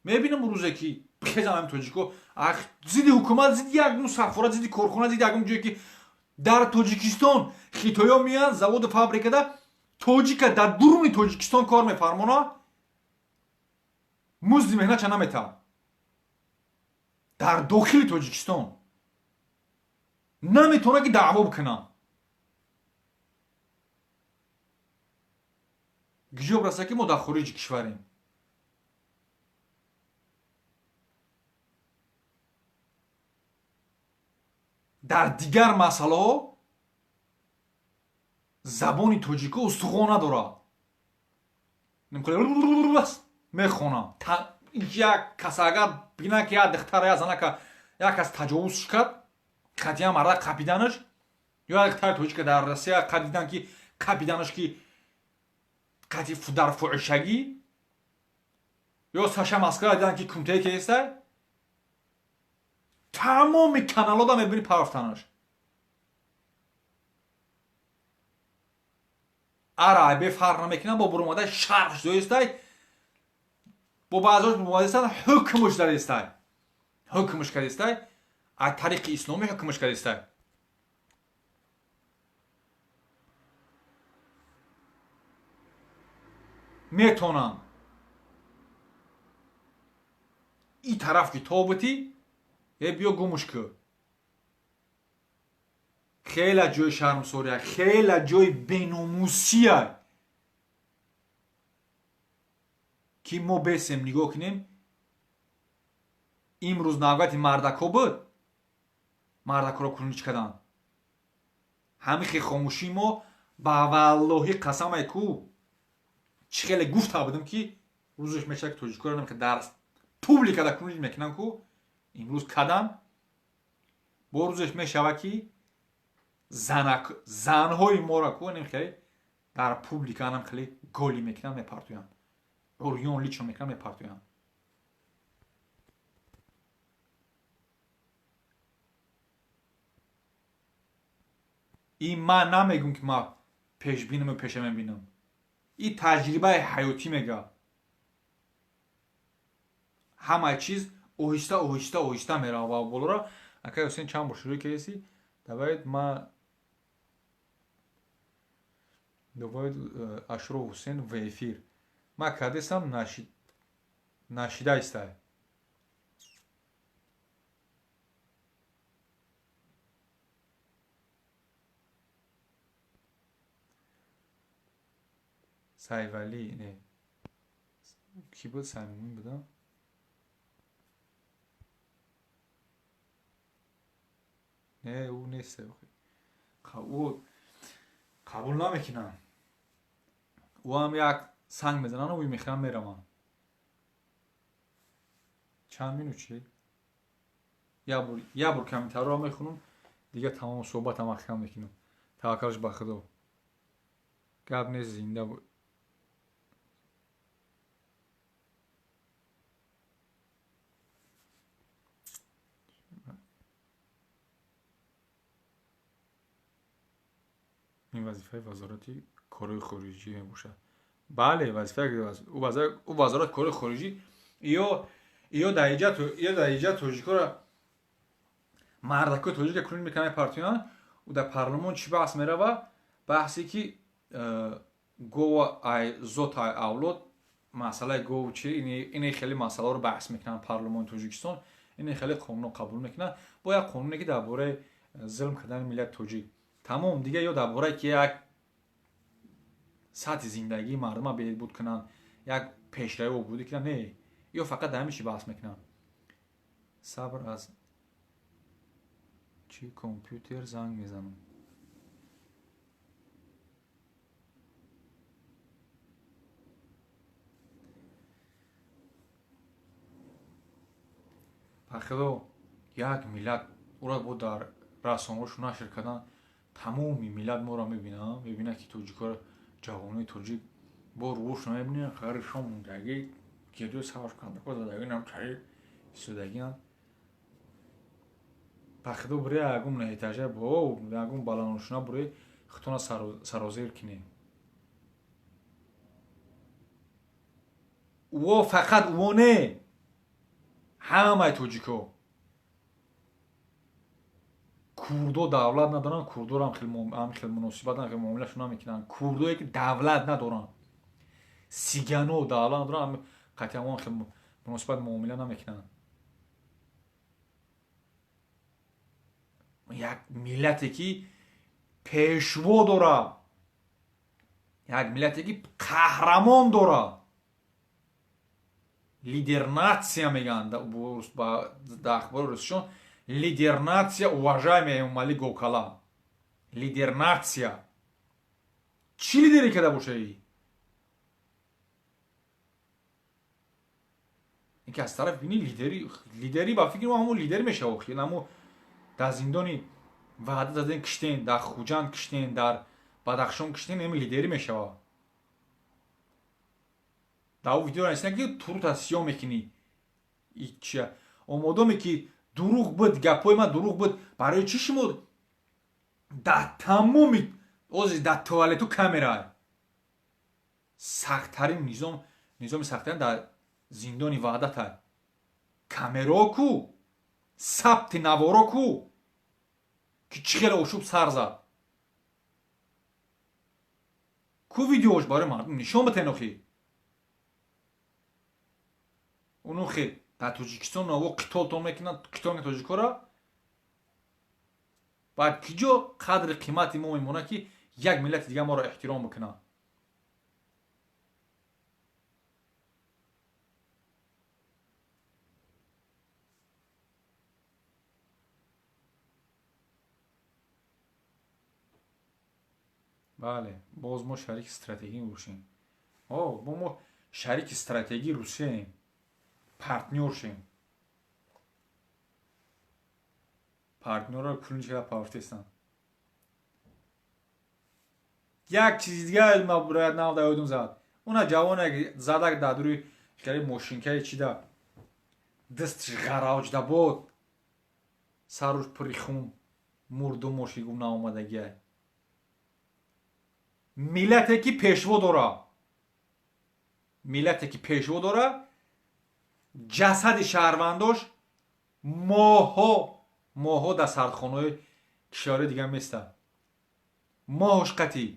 мебинам рӯзе, ки бихезам, ҳамин тоҷико зидди ҳукумат, зидди ягон сафорат, зидди корхона, зидди ягон ҷое, ки дар Тоҷикистон хитоё меянд, заводу фабрикада тоҷика дар дуруни Тоҷикистон кор мефармона, музди меҳнатша наметавад дар дохили Тоҷикистон, наметавонад, ки даъво бикунам. Гиҷоб раса, ки мо дар хориҷи кишварем. Дар дигар масъалаҳо забони тоҷико устухон надорад, мехонам. Як кас агар бинад, ки як духтара, як занака як кас таҷовуз кард, қатъиян марда қапиданаш, ё як духтари тоҷика дар Россия қадидан, ки қапиданаш, ки қатъи дар фоҳишагӣ, ё Саша Москва дидан, ки кумтае кестай, тамоми каналода мебини парафтанаш. Ара бе фарқ намекунам, бо буромада шарҳш доистай, бо баъзош буромадаистан, ҳукмш дадистай, ҳукмш кардистай, аз тариқи исломӣ ҳукмш кардистай. Метонам и тараф, ки тобутӣ, е, биё, гумуш кӯ. Хеле ҷои шармсория, хеле ҷои беномусия ки мо бесем нигоҳ кунем. Имрӯз навбати мардако буд, мардакоро кунич карданд. Ҳамин хел хомӯшии мо ба валлоҳи қасамай ку чӣ хеле гуфта будем ки рӯзеш мешавад ки тоҷикоро намехоҳад дар публика да кунич мекунанд ку имрӯз кадам бо рӯзеш мешавад ки занҳои моро ку намехоҳад дар публика нам хеле голи мекунанд, мепартоянд, урён личо мекунанд, мепартоянд. Ин ман намегӯм ки ман пешбинаму пеша мебинам, ин таҷрибаи ҳаётӣ мега. Ҳамаи чиз оҳиста оҳиста оҳиста мерава болора. Акай Ҳусейн чанд бор шурӯъ кардеси? Давайд ма давайд Ашроф Ҳусейн в эфир. Ма кардесам нашида истай. Сайвалӣ не кӣ буд? Саймумин будам. Не, ӯ нест. Ӯ қабул намекунанд. Ӯ ҳам як санг мезананд, ӯ мехӯранд, мераванд. Чанд минут шид? Як бор комментарҳоро мехонам, дигар тамоми суҳбатам маҳкам мекунам. Таваккалш ба Худо. Гап нест, зинда буд. Ин вазифаи вазорати корҳои хориҷӣ мебошад. Бале, вазифаи ӯ вазорати корҳои хориҷӣ ё дар иҷа тоҷикоро мардакои тоҷика кунин мекунанд, мепартоянд. Ӯ дар парлумон чӣ баҳс мерава? Баҳсе ки гова ай зот ай авлод, масъалаи гову чи, ине хеле масъаларо баҳс мекунанд парлумони Тоҷикистон, ине хеле қонунро қабул мекунанд. Бо як қонуне ки дар бораи зулм кардани миллати тоҷик тамом, дига ё дар бораи ки як сатҳи зиндагии мардума беҳбуд кунанд, як пешравӣ обудӣ кунанд, не, ё фақат дар ҳамин чи баҳс мекунанд. Сабр, аз чӣ компютер занг мезанам. Ба худо як миллат ӯро бо дар расонаҳошон нашр кардан, тамоми миллат моро мебинанд, мебинанд ки тоҷикоро, ҷавонои тоҷик бо рӯҳошон мебинанд, харишон мондагӣ, гирдӯ сарш кандако задагӣ намчаи истодагианд. Ба худо буре ягон этажа бо ягон баландошона буре худтона сарозер кинем. Ӯо фақат ӯо не, ҳамаи тоҷико. Курдо давлат надоранд, курдоро ҳам хел муносибат хел муомилашон намекунанд. Курдое ки давлат надоранд, сигано давлат надоранд, қатъиан хел муносибат муомила намекунанд. Як миллате ки пешво дорад, як миллате ки қаҳрамон дорад, лидер нация мегӯянд дар ахбори русишон, лидер нация уважаемый Эмомалӣ Гокала, лидер нация. Чӣ лидере карда бошаи? Ин ки аз тараф бини лидерӣ ба фикри мо ҳамон лидер мешава, хел ҳамо дар зиндони ваъда даден киштен, дар Хуҷанд киштен, дар Бадахшон киштен, ҳами лидерӣ мешава. Дар ӯ видео нависанд ки турута сиёҳ мекунӣ. Чия? Омодоме ки дурӯғ буд, гапҳои ман дурӯғ буд, барои чӣ шумо дар тамоми ози дар туалету камера сахттарин низом, низоми сахттарин дар зиндони ваҳдата камеро ку, сабти наворо ку, ки чӣ хеле ошӯб сар зад ку, видеош барои мардум нишон битен. Охи оно хел дар Тоҷикистон наво қитолтон мекунанд, қитол тоҷикора. Баъд киҷо қадри қимати мо мемонад, ки як миллати дига моро эҳтиром бикунад? Бале, боз мо шарики стратегӣ мебошем. О, бо мо шарики стратегии Русияем, партнёршем. Партнёрро кунча пафтестан. Як чизи дига ма нав да ёдум зад. Уна ҷавоне задак дар дури хеле мошинкаи чида дастш ғаравҷда буд, саруш пури хун, мурду мошигум наомадагиай. Миллате ки пешво дора, миллате ки пешво дора, ҷасади шаҳрвандош моҳҳо моҳҳо дар сардхонаҳои кишварҳои дигар местад. Моҳош қатъӣ.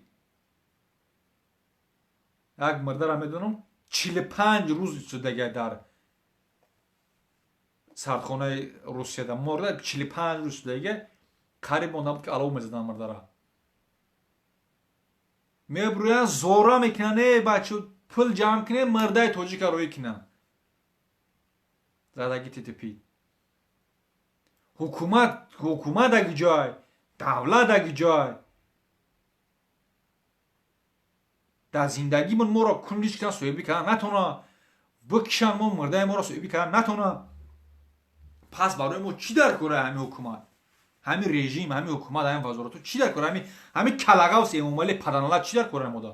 Як мирдара медонам, 45 рӯз истодагия дар сардхонаи Русияда морда, 45 рӯз истодагия, қариб монда буд, ки алов мезадан мирдара. Мебурӯянд, зора мекунанд: э бачо, пул ҷамъ кунем, мирдаи тоҷика роӣ кунанд. Задаги ТТП. Ҳукумат, ҳукумат аги ҷой, давлат аги ҷой. Дар зиндагимон моро кунлиш кунанд, соҳибӣ кардан натона, бикишанд мо мирдаи моро соҳибӣ кардан натона. Пас барои мо чӣ дар кора ҳамин ҳукумат? Ҳамин режим, ҳамин ҳукумат, ҳамин вазоратҳо чӣ дар кора? Ҳамин калагавс Эмомалӣ паданалат чӣ дар кора мода?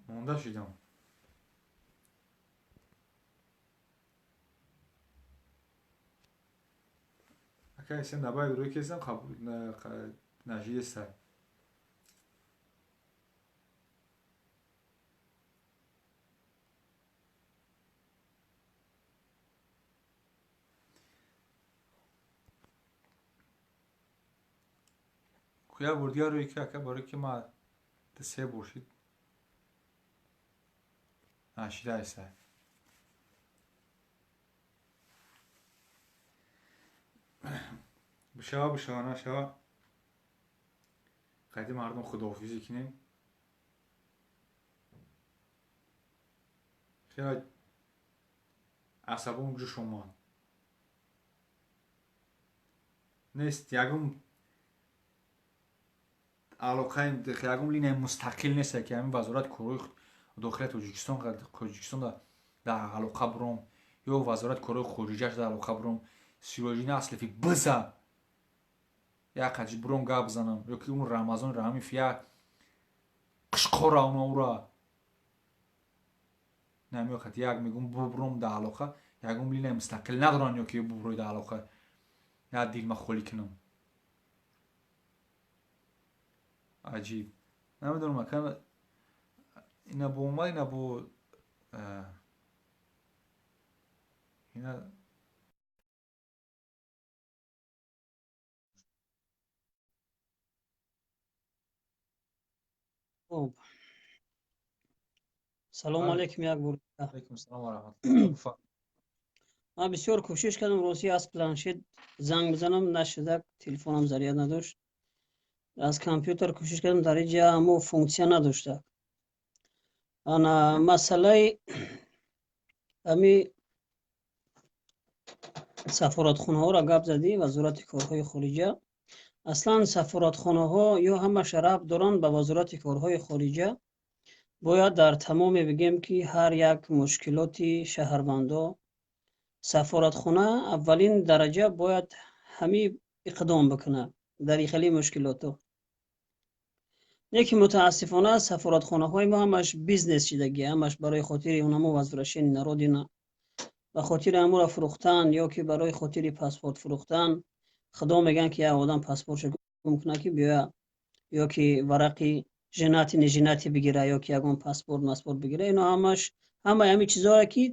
Монда шидам. Ака сен набай рӯй кесам нажидестай. Як бор дигар рӯй ки, ака, барои ки ма се бор шид нашидаестай. Бишава, бишава, нашава. Қайди мардум худоҳофизӣ кунем. Хеле асабом ҷӯш омад. Нест ягон алоқаи, ягон линияи мустақил нест, ки ҳамин вазорати корҳои дохилии Тоҷикистон дар алоқа буром ё вазорати корҳои хориҷиаш дар алоқа буром. Сироҷини Аслифи биза як қаҷи буром гап занам, ё ки он Рамазон Раҳмиф як қишқора уна ура намеохад, як мегум бубуром дар алоқа, ягон линияи мустақил надоранд, ё ки бубурои дар алоқа як дилма холӣ кунам. Аҷиб, намедонам, ака, ина бо омад, ина бо ина. Хуб, салому алейкум як бор. Алейкум салом ва раҳматуллоҳ. Ман бисёр кӯшиш кардам, рости, аз планшет занг бизанам, нашуда, телефонам заряд надошт. Аз компютер кӯшиш кардам, дар инҷа ҳамо функсия надошта. Ана масъалаи ҳами сафоратхонаҳоро гап задӣ, вазорати корҳои хориҷа. Аслан сафоратхонаҳо ё ҳамаша рабт доранд ба вазорати корҳои хориҷа. Бояд дар тамоме бигем, ки ҳар як мушкилоти шаҳрвандо сафоратхона аввалин дараҷа бояд ҳами иқдом бикунад дар хеле мушкилото. Не ки мутаассифона сафоратхонаҳои мо ҳамаш бизнес шидагӣ, ҳамаш барои хотири унамо возвращение на родина, ба хотири ҳамура фурӯхтан ё ки барои хотири паспорт фурӯхтан. Худо мегӯянд, ки як одам паспортшо гум кунад, ки биёя ё ки варақи женатый, неженатый бигира, ё ки ягон паспорт маспорт бигира. Ино ҳамаш, ҳамаи ҳамин чизое ки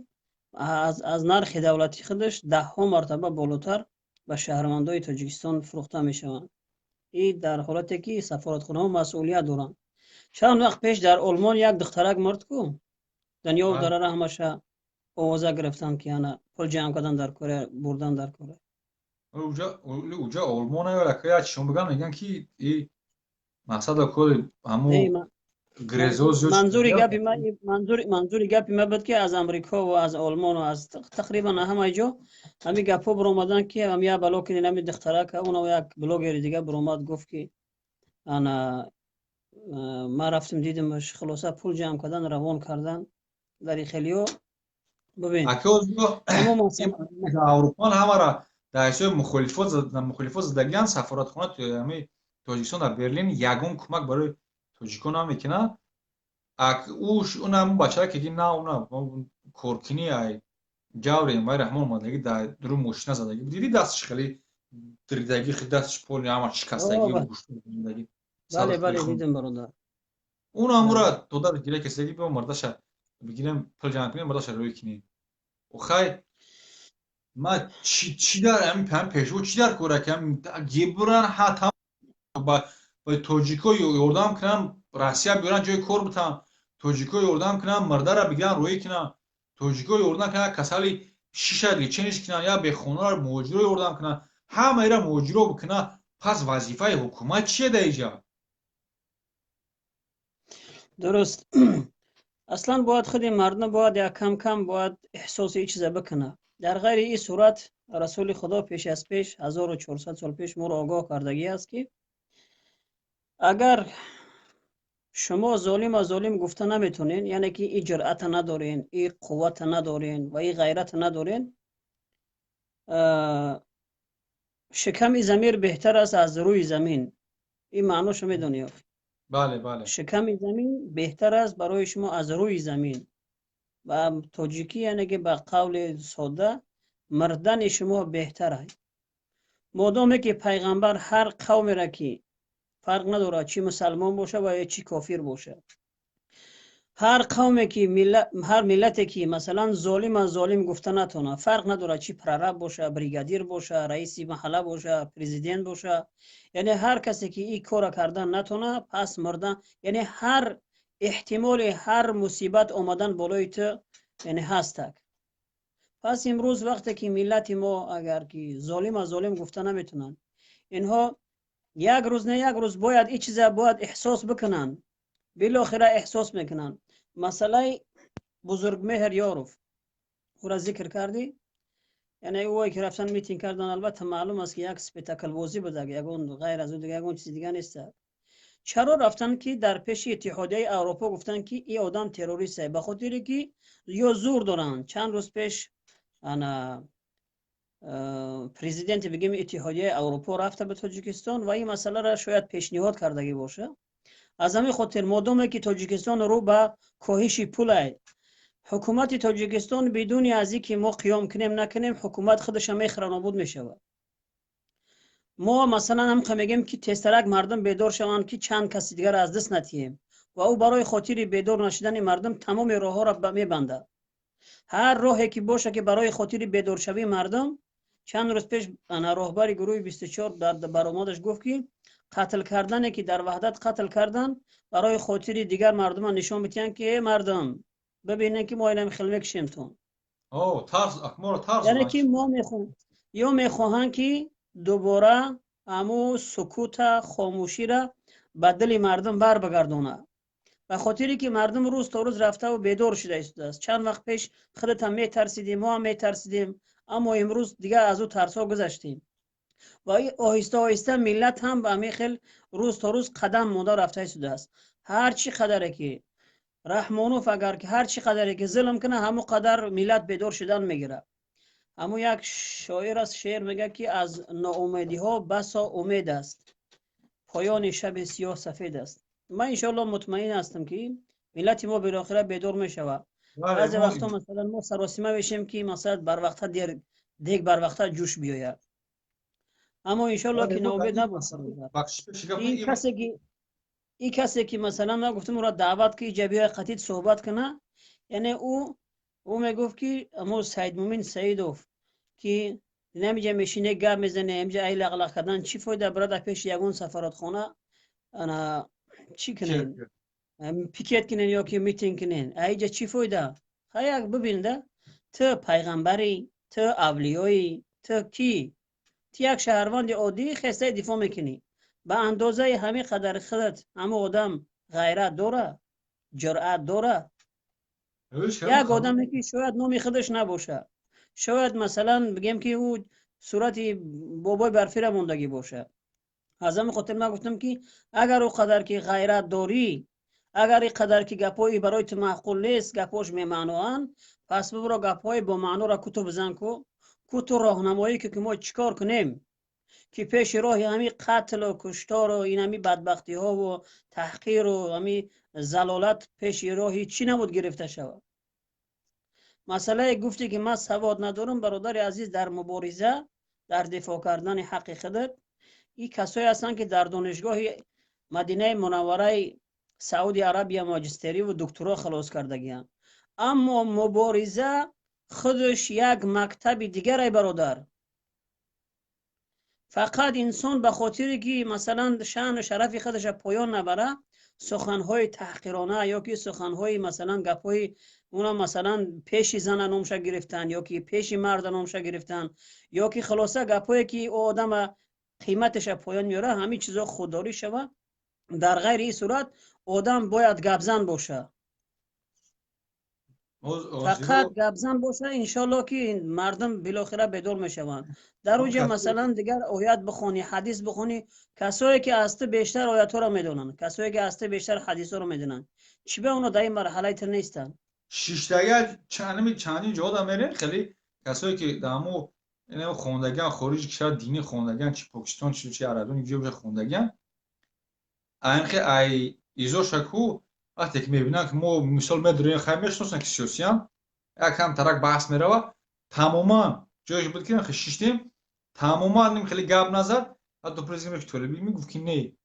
аз нархи давлати худаш даҳҳо мартаба болотар ба шаҳрвандои Тоҷикистон фурӯхта мешаванд. И дар ҳолате ки сафоратхонаҳо масъулият доранд. Чанд вақт пеш дар Олмон як духтарак мурд ку, дунёву дарара ҳамаша овоза гирифтанд, ки ана пул ҷамъ кардан дар кора, бурдан дар кора. Уҷа Олмон я чишон биган, меган ки и мақсада кори ҳаму грезоз. Манзури гапи ма буд, ки аз Амрико ва аз Олмону аз тақрибан ҳамаи ҷо ҳамин гапҳо биромаданд, ки ҳам як бало кунин ҳамин духтарака. Уна як блогери дига биромад, гуфт, ки ана ман рафтам, дидимаш. Хулоса, пул ҷамъ кардан, равон кардан дар хелиё. Бибин. Аврупон ҳамара дар ҳисоби мухолифот задагиан. Сафоратхона ҳами Тоҷикистон дар Берлин ягон кӯмак барои тоҷикон намекунад. Унам бачара ки на, уна коркунӣ ай ҷаври Эмомалӣ Раҳмон омадагӣ, дар рӯ мошина задагӣ. Диди, дасташ хеле диридагӣ, дасташ поли ҳама шикастагӣ. Бале, дидем, бародар. Унамура дода гира касагӣ, биё, мардаша бигирем, пул ҷамъ кунем, мардаша рӯй кунем. Охай, ма чӣ дар ҳамин пешво чӣ дар кора, ки гибуран ҳатам ба тоҷико ёрдам кунам, Россия биёран, ҷои кор битам, тоҷико ёрдам кунам, мардара бигиран, рӯӣ кунам, тоҷико ёрдам кунам, касали шиша лечение ш кунам, я бехонаро, муҳоҷиро ёрдам кунам, ҳамаира муҳоҷиро бикунам. Пас вазифаи ҳукумат чие дар иҷа? Дуруст. Аслан бояд худи мардум бояд як кам кам бояд эҳсоси ин чиза бикунад. Дар ғайри ин сурат, Расули Худо пеш аз пеш, 1400 сол пеш, моро огоҳ кардагӣ аст, ки агар шумо золима золим гуфта наметонен, яъне ки и ҷуръата надорен, и қуввата надорен ва и ғайрата надорен, шиками замир беҳтар аст аз рӯи замин. Ин маъношо медонӣ? Бале. Шиками замин беҳтар аст барои шумо аз рӯи замин. Ба тоҷикӣ, яъне ки ба қавли сода, мурдани шумо беҳтар аст. Модоме ки пайғамбар ҳар қавмеро, ки фарқ надорад, чӣ мусалмон боша ва ё чӣ кофир боша, ҳар қавме ки, ҳар миллате ки, масалан, золима золим гуфта натонад, фарқ надорад, чӣ прораб боша, бригадир боша, раиси маҳалла боша, президент боша, яъне ҳар касе ки ин кора кардан натонад, пас мурдан, яъне ҳар эҳтимоли ҳар мусибат омадан болои ту, яъне ҳастак. Пас имрӯз вақте ки миллати мо агар ки золима золим гуфта наметонанд, инҳо як рӯз не як рӯз бояд ин чиза бояд эҳсос бикунанд, билохира эҳсос мекунанд. Масъалаи Бузургмеҳр Ёров, ӯра зикр кардӣ, яъне ӯе ки рафтан, митинг кардан, албатта, маълум аст, ки як спектаклбозӣ будаг, ягон ғайр аз ӯ дига ягон чизи дига нест. Чаро рафтан, ки дар пеши Иттиҳодияи Аврупо гуфтанд, ки ин одам террорист? Ба хотире ки ё зур доранд. Чанд рӯз пеш ана президенти, бигем, Иттиҳодияи Аврупо рафта ба Тоҷикистон ва ин масъаларо шояд пешниҳод кардагӣ боша. Аз ҳамин хотир, модоме ки Тоҷикистон рӯ ба коҳиши пулай, ҳукумати Тоҷикистон бидуни аз ин ки мо қиём кунем, накунем, ҳукумат худаша мехӯра, нобуд мешавад. Мо, масалан, ҳамқа мегӯем, ки тезтарак мардум бедор шаванд, ки чанд каси дигар аз даст натиҳем, ва ӯ барои хотири бедор нашудани мардум тамоми роҳҳоро мебандад, ҳар роҳе ки боша, ки барои хотири бедоршавии мардум. Чанд рӯз пеш ана роҳбари гурӯҳи 24 дар баромадаш гуфт, ки қатл кардане, ки дар Ваҳдат қатл кардан, барои хотири дигар мардума нишон бидиҳанд, ки э мардум, бибинед, ки мо инам хел мекушемтон. Яъне ки мо ё мехоҳанд, ки дубора аму сукута, хомӯшира ба дили мардум бар бигардонад, ба хотире ки мардум рӯз то рӯз рафтаву бедор шуда истодааст. Чанд вақт пеш худатам метарсидем, мо ҳам метарсидем, аммо имрӯз дигар аз ӯ тарсҳо гузаштем ва оҳиста оҳиста миллат ҳам ба ҳамин хел рӯз то рӯз қадам монда рафта истодааст. Ҳар чӣ қадаре ки Раҳмонов агар ки ҳар чӣ қадаре ки зулм кунад, ҳамон қадар миллат бедор шудан мегирад. Ҳамун як шоир аст, шеър мегӯяд, ки аз ноумедиҳо басо умед аст, поёни шаби сиёҳ сафед аст. Ман, иншоалло, мутмаин ҳастам, ки миллати мо билохира бедор мешавад. Баъзе вақтҳо, масалан, мо саросима мешем, ки, масалан, барвақта дег барвақта ҷӯш биёяд, аммо, иншоалло, ки ноумед набошад. Ин касе ки, масалан, ман гуфтам, ӯро даъват ки иҷа биёя, қатид суҳбат куна, яъне ӯ мегуфт, ки амо Саидмумин Саидов, ки намиҷа мешине, гап мезане, амҷа ай лағлақ кардан чӣ фоида? Барада пеши ягон сафоратхона ана чӣ кунем? Пикет кунен ё ки митинг кунен, аиҷа чӣ фоида? Хаяк бибинда, ту пайғамбарӣ, ту авлиёӣ, ту кӣ? Ту як шаҳрванди оддӣ хестаи дифоъ мекунӣ. Ба андозаи ҳамин қадари худат ҳамон одам ғайрат дора, ҷуръат дора? Як одаме ки шояд номи худаш набошад, шояд, масалан, бигем ки ӯ сурати бобои барфира мондагӣ бошад. Аз ҳамин хотир ман гуфтам, ки агар ӯ қадар ки ғайрат дорӣ, агар ин қадар ки гапҳои барои ту маъқул нест, гапҳош бемаъноанд, пас бибро, гапҳои бомаъноро куту бизан, ку ту роҳнамоӣ ки мо чӣ кор кунем, ки пеши роҳи ҳамин қатлу куштору ин ҳамин бадбахтиҳову таҳқиру ҳамин залолат пеши роҳи чӣ набуд гирифта шавад. Масъалае гуфте, ки ман савод надорам, бародари азиз, дар мубориза, дар дифоъ кардани ҳаққи худат ин касое ҳастанд, ки дар донишгоҳи Мадинаи Мунаввараи Сауди Арабия маҷистериву докторо халос кардагианд. Аммо мубориза худаш як мактаби дигарай, бародар. Фақат инсон ба хотире ки, масалан, шаъну шарафи худаша поён набара, суханҳои таҳқирона ё ки суханҳои, масалан, гапҳои уна, масалан, пеши зана номша гирифтан ё ки пеши марда номша гирифтан ё ки хулоса гапҳое ки ӯ одама қиматаша поён меёра, ҳамин чизо худдорӣ шава. Дар ғайри ин сурат одам бояд гапзан боша, фақат гапзан боша. Иншолло, ки мардум билохира бедор мешаванд. Дар уҷа, масалан, дигар оят бихонӣ, ҳадис бихонӣ, касое ки аз ту бештар оятҳоро медонанд, касое ки аз ту бештар ҳадисҳоро медонанд, чӣ ба оно дар ин марҳалаи ту нестанд? Шиштага чандин ҷода мерем, хеле касое ки дар ҳамо хондагиан, хориҷи кишвар динӣ хондагиан, чи Покистон, чи Арабиён, ҷо боша хондагиан, айнхе ай изошаку вақте ки мебинанд, ки мо мисол медорем, хай мешиносанд, ки сиёсиян, якам тарак баҳс мерава, тамоман ҷоеш буд, ки шиштем, тамоман ним хеле гап назад. Ҳатто президент толибӣ мегуфт, ки не,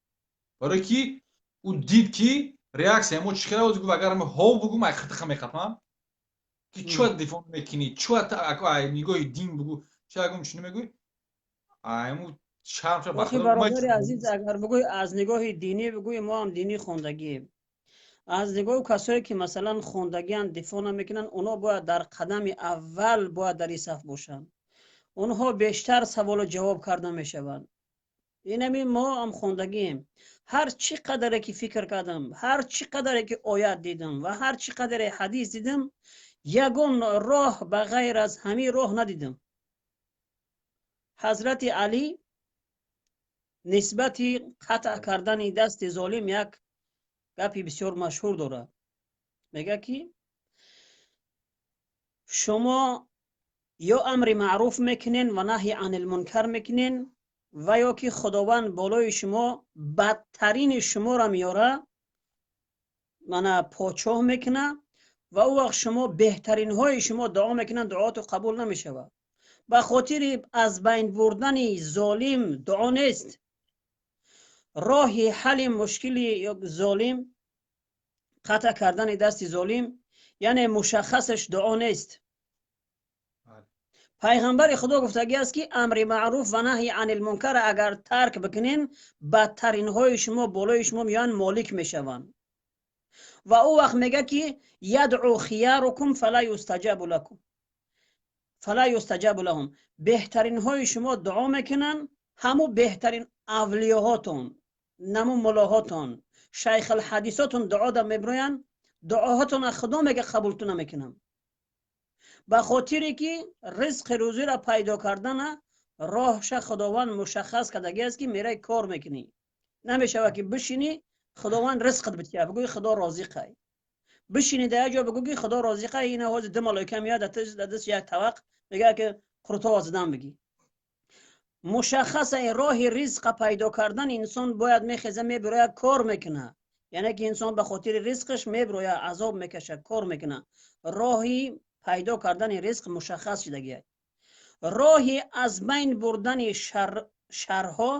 барое ки ӯ дид, ки реаксия мо чӣ хела. Гуфт, агар ҳов бугум, ай хитиха меқапам, ки чӯ дифоъ мекунӣ, чӯ ай нигоҳи дин бугу, чӣ агум чӣ намегӯй, айму. Охи, бародари азиз, агар бугӯй, аз нигоҳи динӣ бугӯй, мо ҳам динӣ хондагием. Аз нигоҳи касое ки, масалан, хондагиан, дифоъ намекунанд, онҳо бояд дар қадами аввал бояд дар ин саф бошанд. Онҳо бештар саволу ҷавоб карда мешаванд. Инами мо ҳам хондагием. Ҳар чӣ қадаре ки фикр кардам, ҳар чӣ қадаре ки оят дидам ва ҳар чӣ қадаре ҳадис дидам, ягон роҳ ба ғайр аз ҳамин роҳ надидам. Ҳазрати Алӣ нисбати қатъ кардани дасти золим як гапи бисёр машҳур дорад. Мегӯяд, ки шумо ё амри маъруф мекунен ва наҳи анилмункар мекунен ва ё ки Худованд болои шумо бадтарини шуморо меёра, мана подшоҳ мекуна ва ӯ вақт шумо беҳтаринҳои шумо дуо мекунанд, дуото қабул намешавад. Ба хотири аз байн бурдани золим дуо нест. Роҳи ҳалли мушкили золим, қатъ кардани дасти золим, яъне мушаххасаш дуо нест. Пайғамбари Худо гуфтагӣ аст, ки амри маъруф ва наҳи анилмункар агар тарк бикунен, бадтаринҳои шумо болои шумо меоянд, молик мешаванд. Ва ӯ вақт мегӯяд, ки ядъу хиярукум фала юстаҷабу лакум, фала юстаҷабу лаҳум. Беҳтаринҳои шумо дуо мекунанд, ҳамун беҳтарин авлиёҳотон, наму мулоҳотон, шайхалҳадисотон дуо да мебироянд, дуоҳотон Худо мега, қабулту намекунам, ба хотире ки ризқи рӯзиро пайдо кардана роҳша Худованд мушаххас кардагӣ аст, ки мерай кор мекунӣ. Намешавад, ки бишинӣ, Худованд ризқат бития, бигӯи, Худо розиқай. Бишинӣ дар як ҷо, бигӯ, ки Худо розиқай, ина ҳозир ду малоика меяд, дар даст як тавақ, мегӯяд, ки қурто задан бигӣ. Мушаххаса роҳи ризқа пайдо кардан. Инсон бояд мехеза, мебирояд, кор мекуна, яъне ки инсон ба хотири ризқаш мебирояд, азоб мекашад, кор мекуна. Роҳи пайдо кардани ризқ мушаххас шудагиад. Роҳи аз байн бурдани шарҳо,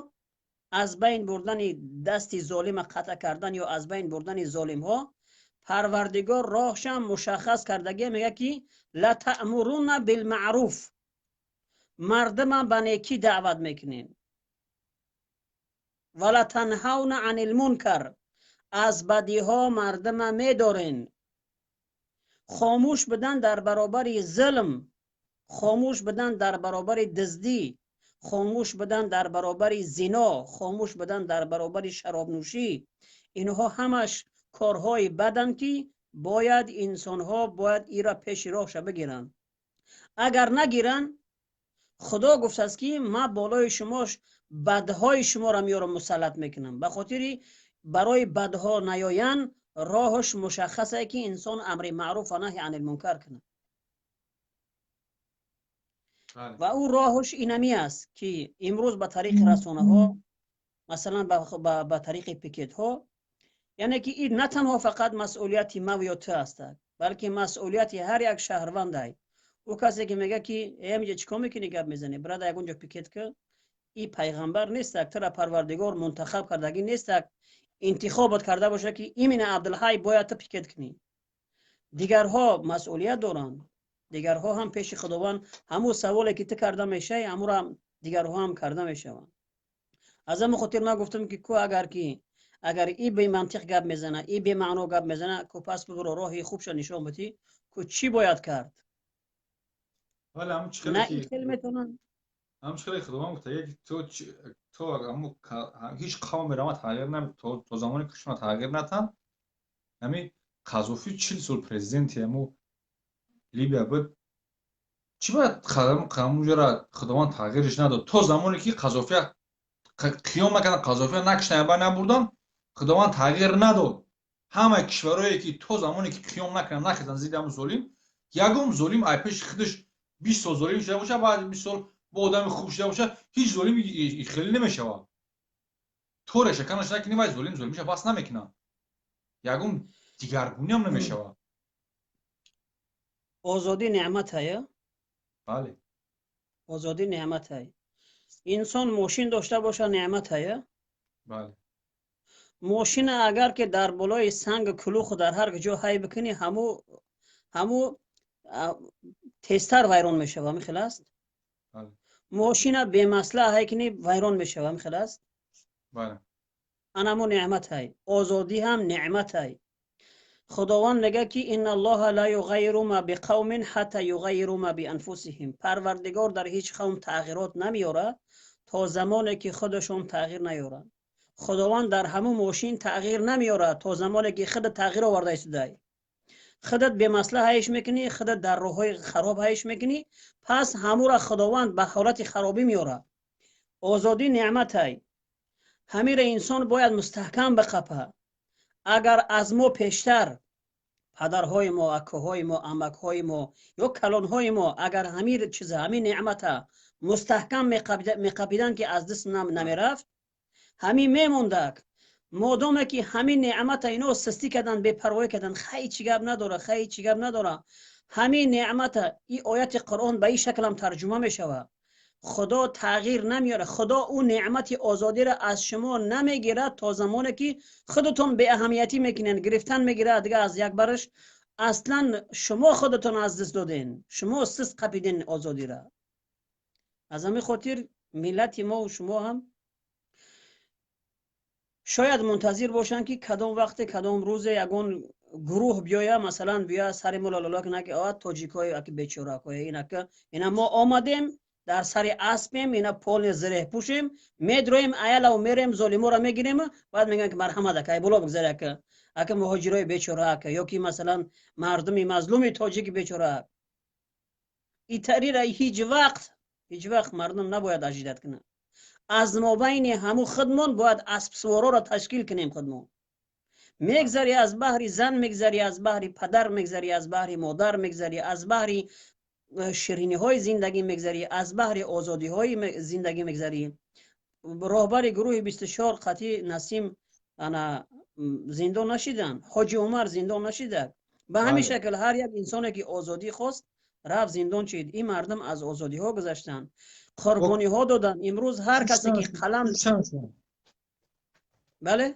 аз байн бурдани дасти золима қатъ кардан ё аз байн бурдани золимҳо, Парвардигор роҳшам мушаххас кардагия. Мегӯяд, ки латаъмуруна билмаъруф, мардума ба некӣ даъват мекунем, ва латанҳавна анилмункар. Аз бадиҳо мардума медорен. Хомӯш будан дар баробари зулм, хомӯш будан дар баробари дуздӣ, хомӯш будан дар баробари зино, хомӯш будан дар баробари шаробнӯшӣ, инҳо ҳамаш корҳои баданд, ки бояд инсонҳо бояд ира пеши роҳша бигиранд. Агар нагиранд, Худо гуфтааст, ки ман болои шумо бадҳои шуморо меёрам, мусаллат мекунам. Ба хотири барои бадҳо наёян роҳаш мушаххасе, ки инсон амри маъруф ва наҳи анил мункар кунад. Ва ӯ роҳаш инами аст, ки имрӯз ба тариқи расонаҳо, масалан, ба тариқи пикетҳо, яъне ки ин на танҳо фақат масъулияти ман ё ту аст, балки масъулияти ҳар як шаҳрвандай. Ӯ касе ки мегӯяд, ки ҳаминҷа чӣ кор мекунӣ, гап мезанӣ, брада, ягонҷо пикет ки, и пайғамбар нестак, тура Парвардигор мунтахаб кардагӣ нестак, интихобот карда бошад, ки именно Абдулҳай бояд ту пикет кунӣ. Дигарҳо масъулият доранд, дигарҳо ҳам пеши Худованд ҳамун саволе, ки ту карда мешавӣ, ҳамуро дигарҳо ҳам карда мешаванд. Аз ҳамин хотир ман гуфтам, ки ку агар ки агар и бемантиқ гап мезана, и бемаъно гап мезана, ку пас бибуро, роҳи хубша нишон бидӣ, ку чӣ бояд кард. На хел метавонанд. Ҳам чӣ хеле Худованд гуфта, то ҳеҷ қавме рама тағйир нам то замоне ки шумо тағйир натан. Ҳами Қазофӣ 40 сол президенти ҳаму Либия буд. Чӣ бояд ҳамунҷора Худованд тағйириш надод? То замоне ки Қазофия қиём накардан, Қазофия накиштан, ба набурдан, Худованд тағйир надод. Ҳамаи кишварое ки то замоне ки қиём накардан, нахезан зидди ҳамун золим, ягон золим ай пеши худаш 20 сол золим шуда бошад, баъди 20 сол бо одами хуб шуда бошад, ҳеҷ золими хеле намешавад. То решаканаш накунӣ, вай золим золимиша бас намекунад, ягон дигаргуниам намешавад. Озодӣ неъматая. Бале. Озодӣ неъматай. Инсон мошин дошта боша, неъматая. Бале. Мошина агар ки дар болои санг кулуху дар ҳар ҷо ҳай бикунӣ, ҳаму тезтар вайрон мешава, ҳамин аст. Мошина бемаслаҳа ҳай кунӣ, вайрон мешава, ҳамин хел аст. Бале. Анамо неъматай, озодӣ ҳам неъматай. Худованд мегӯяд, ки إن الله لا يغير ما بقوم حتى يغيروا ما بأنفسهم. Парвардигор дар ҳеҷ қавм тағйирот намеёрад, то замоне ки худашон тағйир наёранд. Худованд дар ҳамун мошин тағйир намеёрад, то замоне ки худат тағйир оварда истодай. Худат бемаслаҳа ҳайш мекунӣ, худат дар роҳҳои хароб ҳайш мекунӣ, пас ҳамура Худованд ба ҳолати харобӣ меёрад. Озодӣ неъматай, ҳамира инсон бояд мустаҳкам биқапа. Агар аз мо пештар падарҳои мо, акоҳои мо, амакҳои мо ё калонҳои мо агар ҳамин чиза, ҳамин неъмата мустаҳкам меқапиданд, ки аз даст намерафт, ҳамин мемондак. Модоме ки ҳамин неъмата ино систӣ карданд, бепарвоӣ карданд, хай, чӣ гап надора, хай, чӣ гап надора, ҳамин неъмата, и ояти Қуръон ба ин шаклам тарҷума мешавад: Худо тағйир намеёрад, Худо ӯ неъмати озодиро аз шумо намегирад, то замоне ки худатон беаҳамиятӣ мекунед, гирифтан мегирад дига аз як бараш. Аслан шумо худатон аз даст доден, шумо сист қапиден озодиро. Аз ҳамин хотир миллати мо шумо ҳам шояд мунтазир бошанд, ки кадом вақте, кадом рӯзе ягон гурӯҳ биёя, масалан, биёя сари мо лолола кунад, ки тоҷикҳои аки бечоракҳое, инака ина мо омадем, дар сари аспем, ина полный зиреҳпӯшем, медроем аялав, мерем, золиморо мегирем. Баъд мегӯянд, ки марҳамат, ака, боло бигзаре, ака, ака, муҳоҷирои бечора, ака, ё ки масалан мардуми мазлуми тоҷики бечора. Итарира ҳеҷ вақт, ҳеҷ вақт мардум набояд ожидать кунад. Аз мобайни ҳаму худмон бояд аспсувороро ташкил кунем. Худмон мегзари, аз баҳри зан мегзари, аз баҳри падар мегзари, аз баҳри модар мегзари, аз баҳри шириниҳои зиндагӣ мегзарӣ, аз баҳри озодиҳои зиндагӣ мегзарӣ. Роҳбари гурӯҳи 24 қатъи Насим ана зиндон нашиданд, Ҳоҷи Умар зиндон нашида. Ба ҳамин шакл ҳар як инсоне ки озодӣ хост, рафт, зиндон чид. Ин мардум аз озодиҳо гузаштанд, қурбониҳо доданд. Имрӯз ҳар касе ки қалам, бале.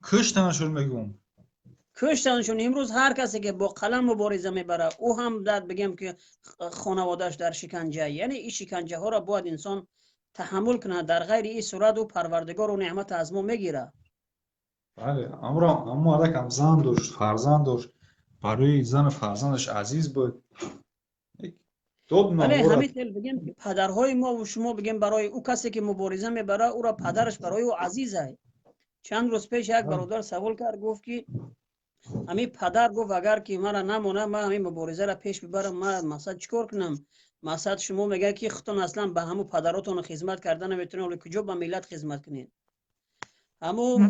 Куштанашон, мегӯм. Куштаншон. Имрӯз ҳар касе ки бо қалам мубориза мебарад, ӯ ҳам дар бигем ки хонаводааш дар шиканҷа. Яъне ин шиканҷаҳоро бояд инсон таҳаммул кунад, дар ғайри ин сурат ӯ Парвардигору неъмата аз мо мегирад. Бале, амро ҳамон мардакам зан дошт, фарзанд дошт, барои зану фарзандаш азиз буд. Дод. Бале, ҳамин хел бигем, ки падарҳои мо шумо бигем, барои ӯ касе ки мубориза мебарад, ӯро падараш барои ӯ азизай. Чанд рӯз пеш як бародар савол кард, гуфт ки ҳамин падар гуфт, агар ки мара намонад, ман ҳамин муборизаро пеш бибарам, ман мақсад чӣ кор кунам? Мақсад, шумо мегӯяд ки худтон аслан ба ҳамун падаротон хизмат карда наметавонед, оле куҷо ба миллат хизмат кунед? Ҳамун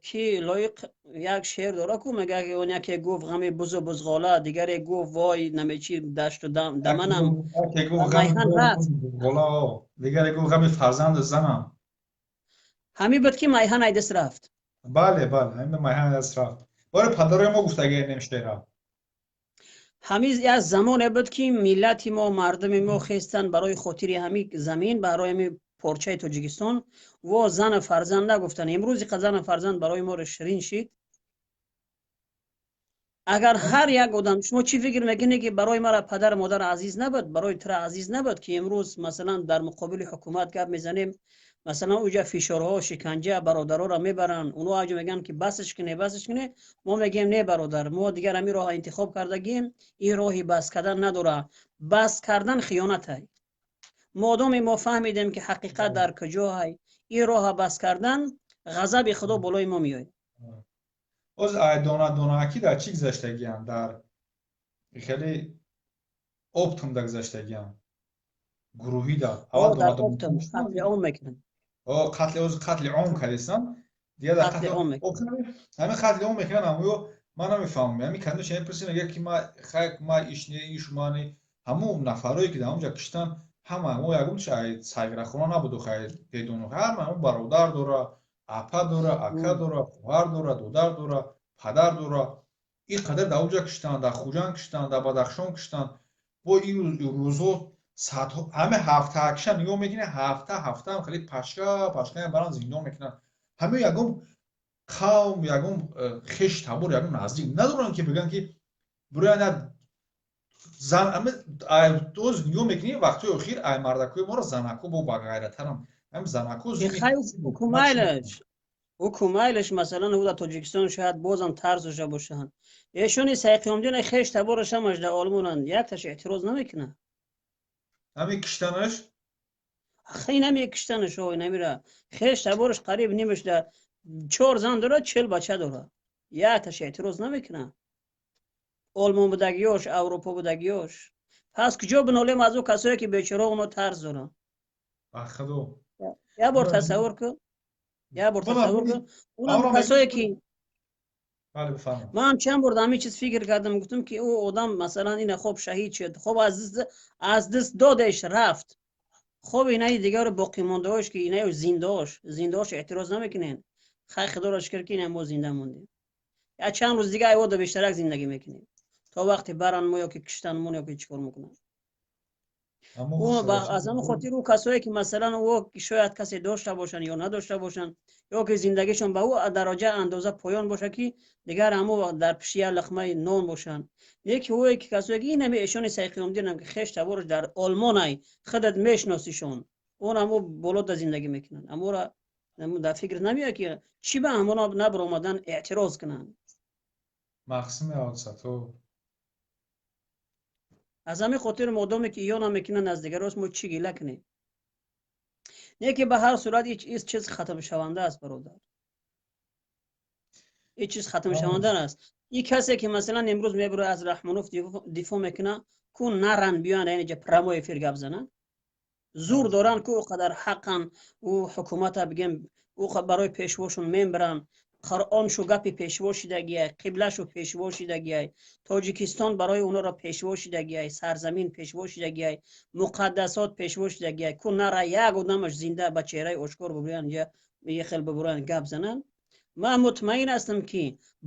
ки лоиқ як шеър дора ку, мегӯяд ки он яке гуфт ғами бузу бузғола, дигаре гуфт вой намечи дашту даманам. Майҳан рафт. Дигаре гуфт ғами фарзанду занам. Ҳамин буд ки майҳан айдас рафт. Бале, ҳамин майҳан айдас рафт. Бори падарои мо гуфтагӣ нем шеъра. Ҳамин як замоне буд ки миллати мо, мардуми мо хестанд барои хотири ҳамин замин, барои ҳамин порчаи Тоҷикистон. Во, зану фарзанд нагуфтанд. Имрӯз иқа зану фарзанд барои моро ширин шид. Агар ҳар як одам, шумо чӣ фикр мекунед, ки барои мара падару модар азиз набуд, барои тура азиз набуд, ки имрӯз масалан дар муқобили ҳукумат гап мезанем, масалан уҷа фишорҳо, шиканҷа, бародароро мебаранд, оно аҷо мегӯянд ки басш куне, басш куне, мо мегӯем не, бародар, мо дигар ҳамин роҳа интихоб кардагием, ин роҳи бас кардан надорад, бас кардан хиёнатай. Модоме мо фаҳмидем ки ҳақиқат дар куҷоҳай, ин роҳа бас кардан ғазаби Худо болои мо меояд. Оз ай дона донаакӣ дар чӣ гузаштагиам, дар хеле оптом да гузаштагиам, гурӯҳӣ да. Аввал дар оптом қатли ом мекунанд. Қатли, оз қатли ом кардистан дигар дар ҳамин қатли ом мекунанд. Амӯё ман намефаҳмам, ҳамин кадомаш мепурсӣ, мегӯяд ки ма хай ма ишне ишмани. Ҳамун нафарое ки дар онҷа киштан, ҳама мо ягон чи ай сайрахона набуду, хай бедону, ҳама ҳамун бародар дора, апа дора, ака дора, хоҳар дора, додар дора, падар дора. Ин қадар дар онҷа киштанд, дар Хуҷанд киштанд, дар Бадахшон киштанд. Бо ин рӯзҳо садҳо ҳама ҳафтаакша нигоҳ мекунед, ҳафта ҳафтаам хеле пашка пашка баранд, зиндон мекунанд. Ҳама ягон қавм, ягон хеш табор, ягон наздик надоранд, ки бигӯянд ки бироянд зан. Оз нигоҳ мекунем, вақтҳои охир ай мардакҳои моро занако бо багайратарам, ҳам занако. Ҳукумайлаш, ҳукумайлаш, масалан ӯ дар Тоҷикистон шояд бозам тарсоша бошанд. Эшони Сайқиёмдин хеш табораш ҳамаш дар Олмонанд, якташ эътироз намекунад. Ҳамин киштанаш. Инами киштанаш, инамира хеш табораш қариб нимаш дар чор зан дорад, 40 бача дорад, якташ эътироз намекунад. Олмон будагиёш, Аврупо будагиёш. Пас куҷо бинолем аз ӯ касое ки бечора оно тарс доранд? Худо. Як бор тасаввур кун, як бор тасаввур кун, онам касое ки ман чанд бор ҳамин чиз фикр кардам, гуфтам ки ӯ одам масалан ина хоб шаҳид шуд, хоб аз даст додеш рафт, хоб инаи дигару боқимондаош ки инаи зиндаош, зиндаош эътироз намекунен. Хай, Худоро шукр ки ина мо зинда мондем, як чанд рӯз дига айвода бештарак зиндагӣ мекунем, то вақте баран мо ё ки киштан мо ё ки чӣ кор мекунанд. Аз ҳамон хотир ӯ касое ки масалан ӯ шояд касе дошта бошанд ё надошта бошанд, ё ки зиндагишон ба ӯ дараҷа андоза поён бошад, ки дигар ҳамо дар пишти як лиқмаи нон бошанд. Не ки ӯе ки касое ки инами эшони Сайқиёмдинам ки хеш табораш дар Олмонай, худат мешиносишон, он ҳамо болода зиндагӣ мекунанд, амора дар фикр намеояд ки чӣ ба ҳамона набаромадан эътироз кунанд. Мақсими ҳодисато. Аз ҳамин хотир модоме ки иё намекунанд, аз дигарост мо чӣ гила кунем? Не ки ба ҳар сурат ин чиз хатмшаванда аст, бародар, ин чиз хатмшаванда аст. Ин касе ки масалан имрӯз мебура аз Раҳмонов дифоъ мекунад, ку наран биёянд инҷа прямой эфир гап зананд. Зур доранд ку, қадар ҳаққан ӯ ҳукумата бигем, ӯ барои пешвошон мембаранд, Қуръоншу гапи пешво шидагиай, қиблашу пешво шидагиай, Тоҷикистон барои онҳоро пешво шидагиай, сарзамин пешво шидагиай, муқаддасот пешво шидагиай. Ку нара як одамаш зинда ба чеҳраи ошкор бибурянд, хел бибурянд, гап зананд. Ман мутмаин ҳастам, ки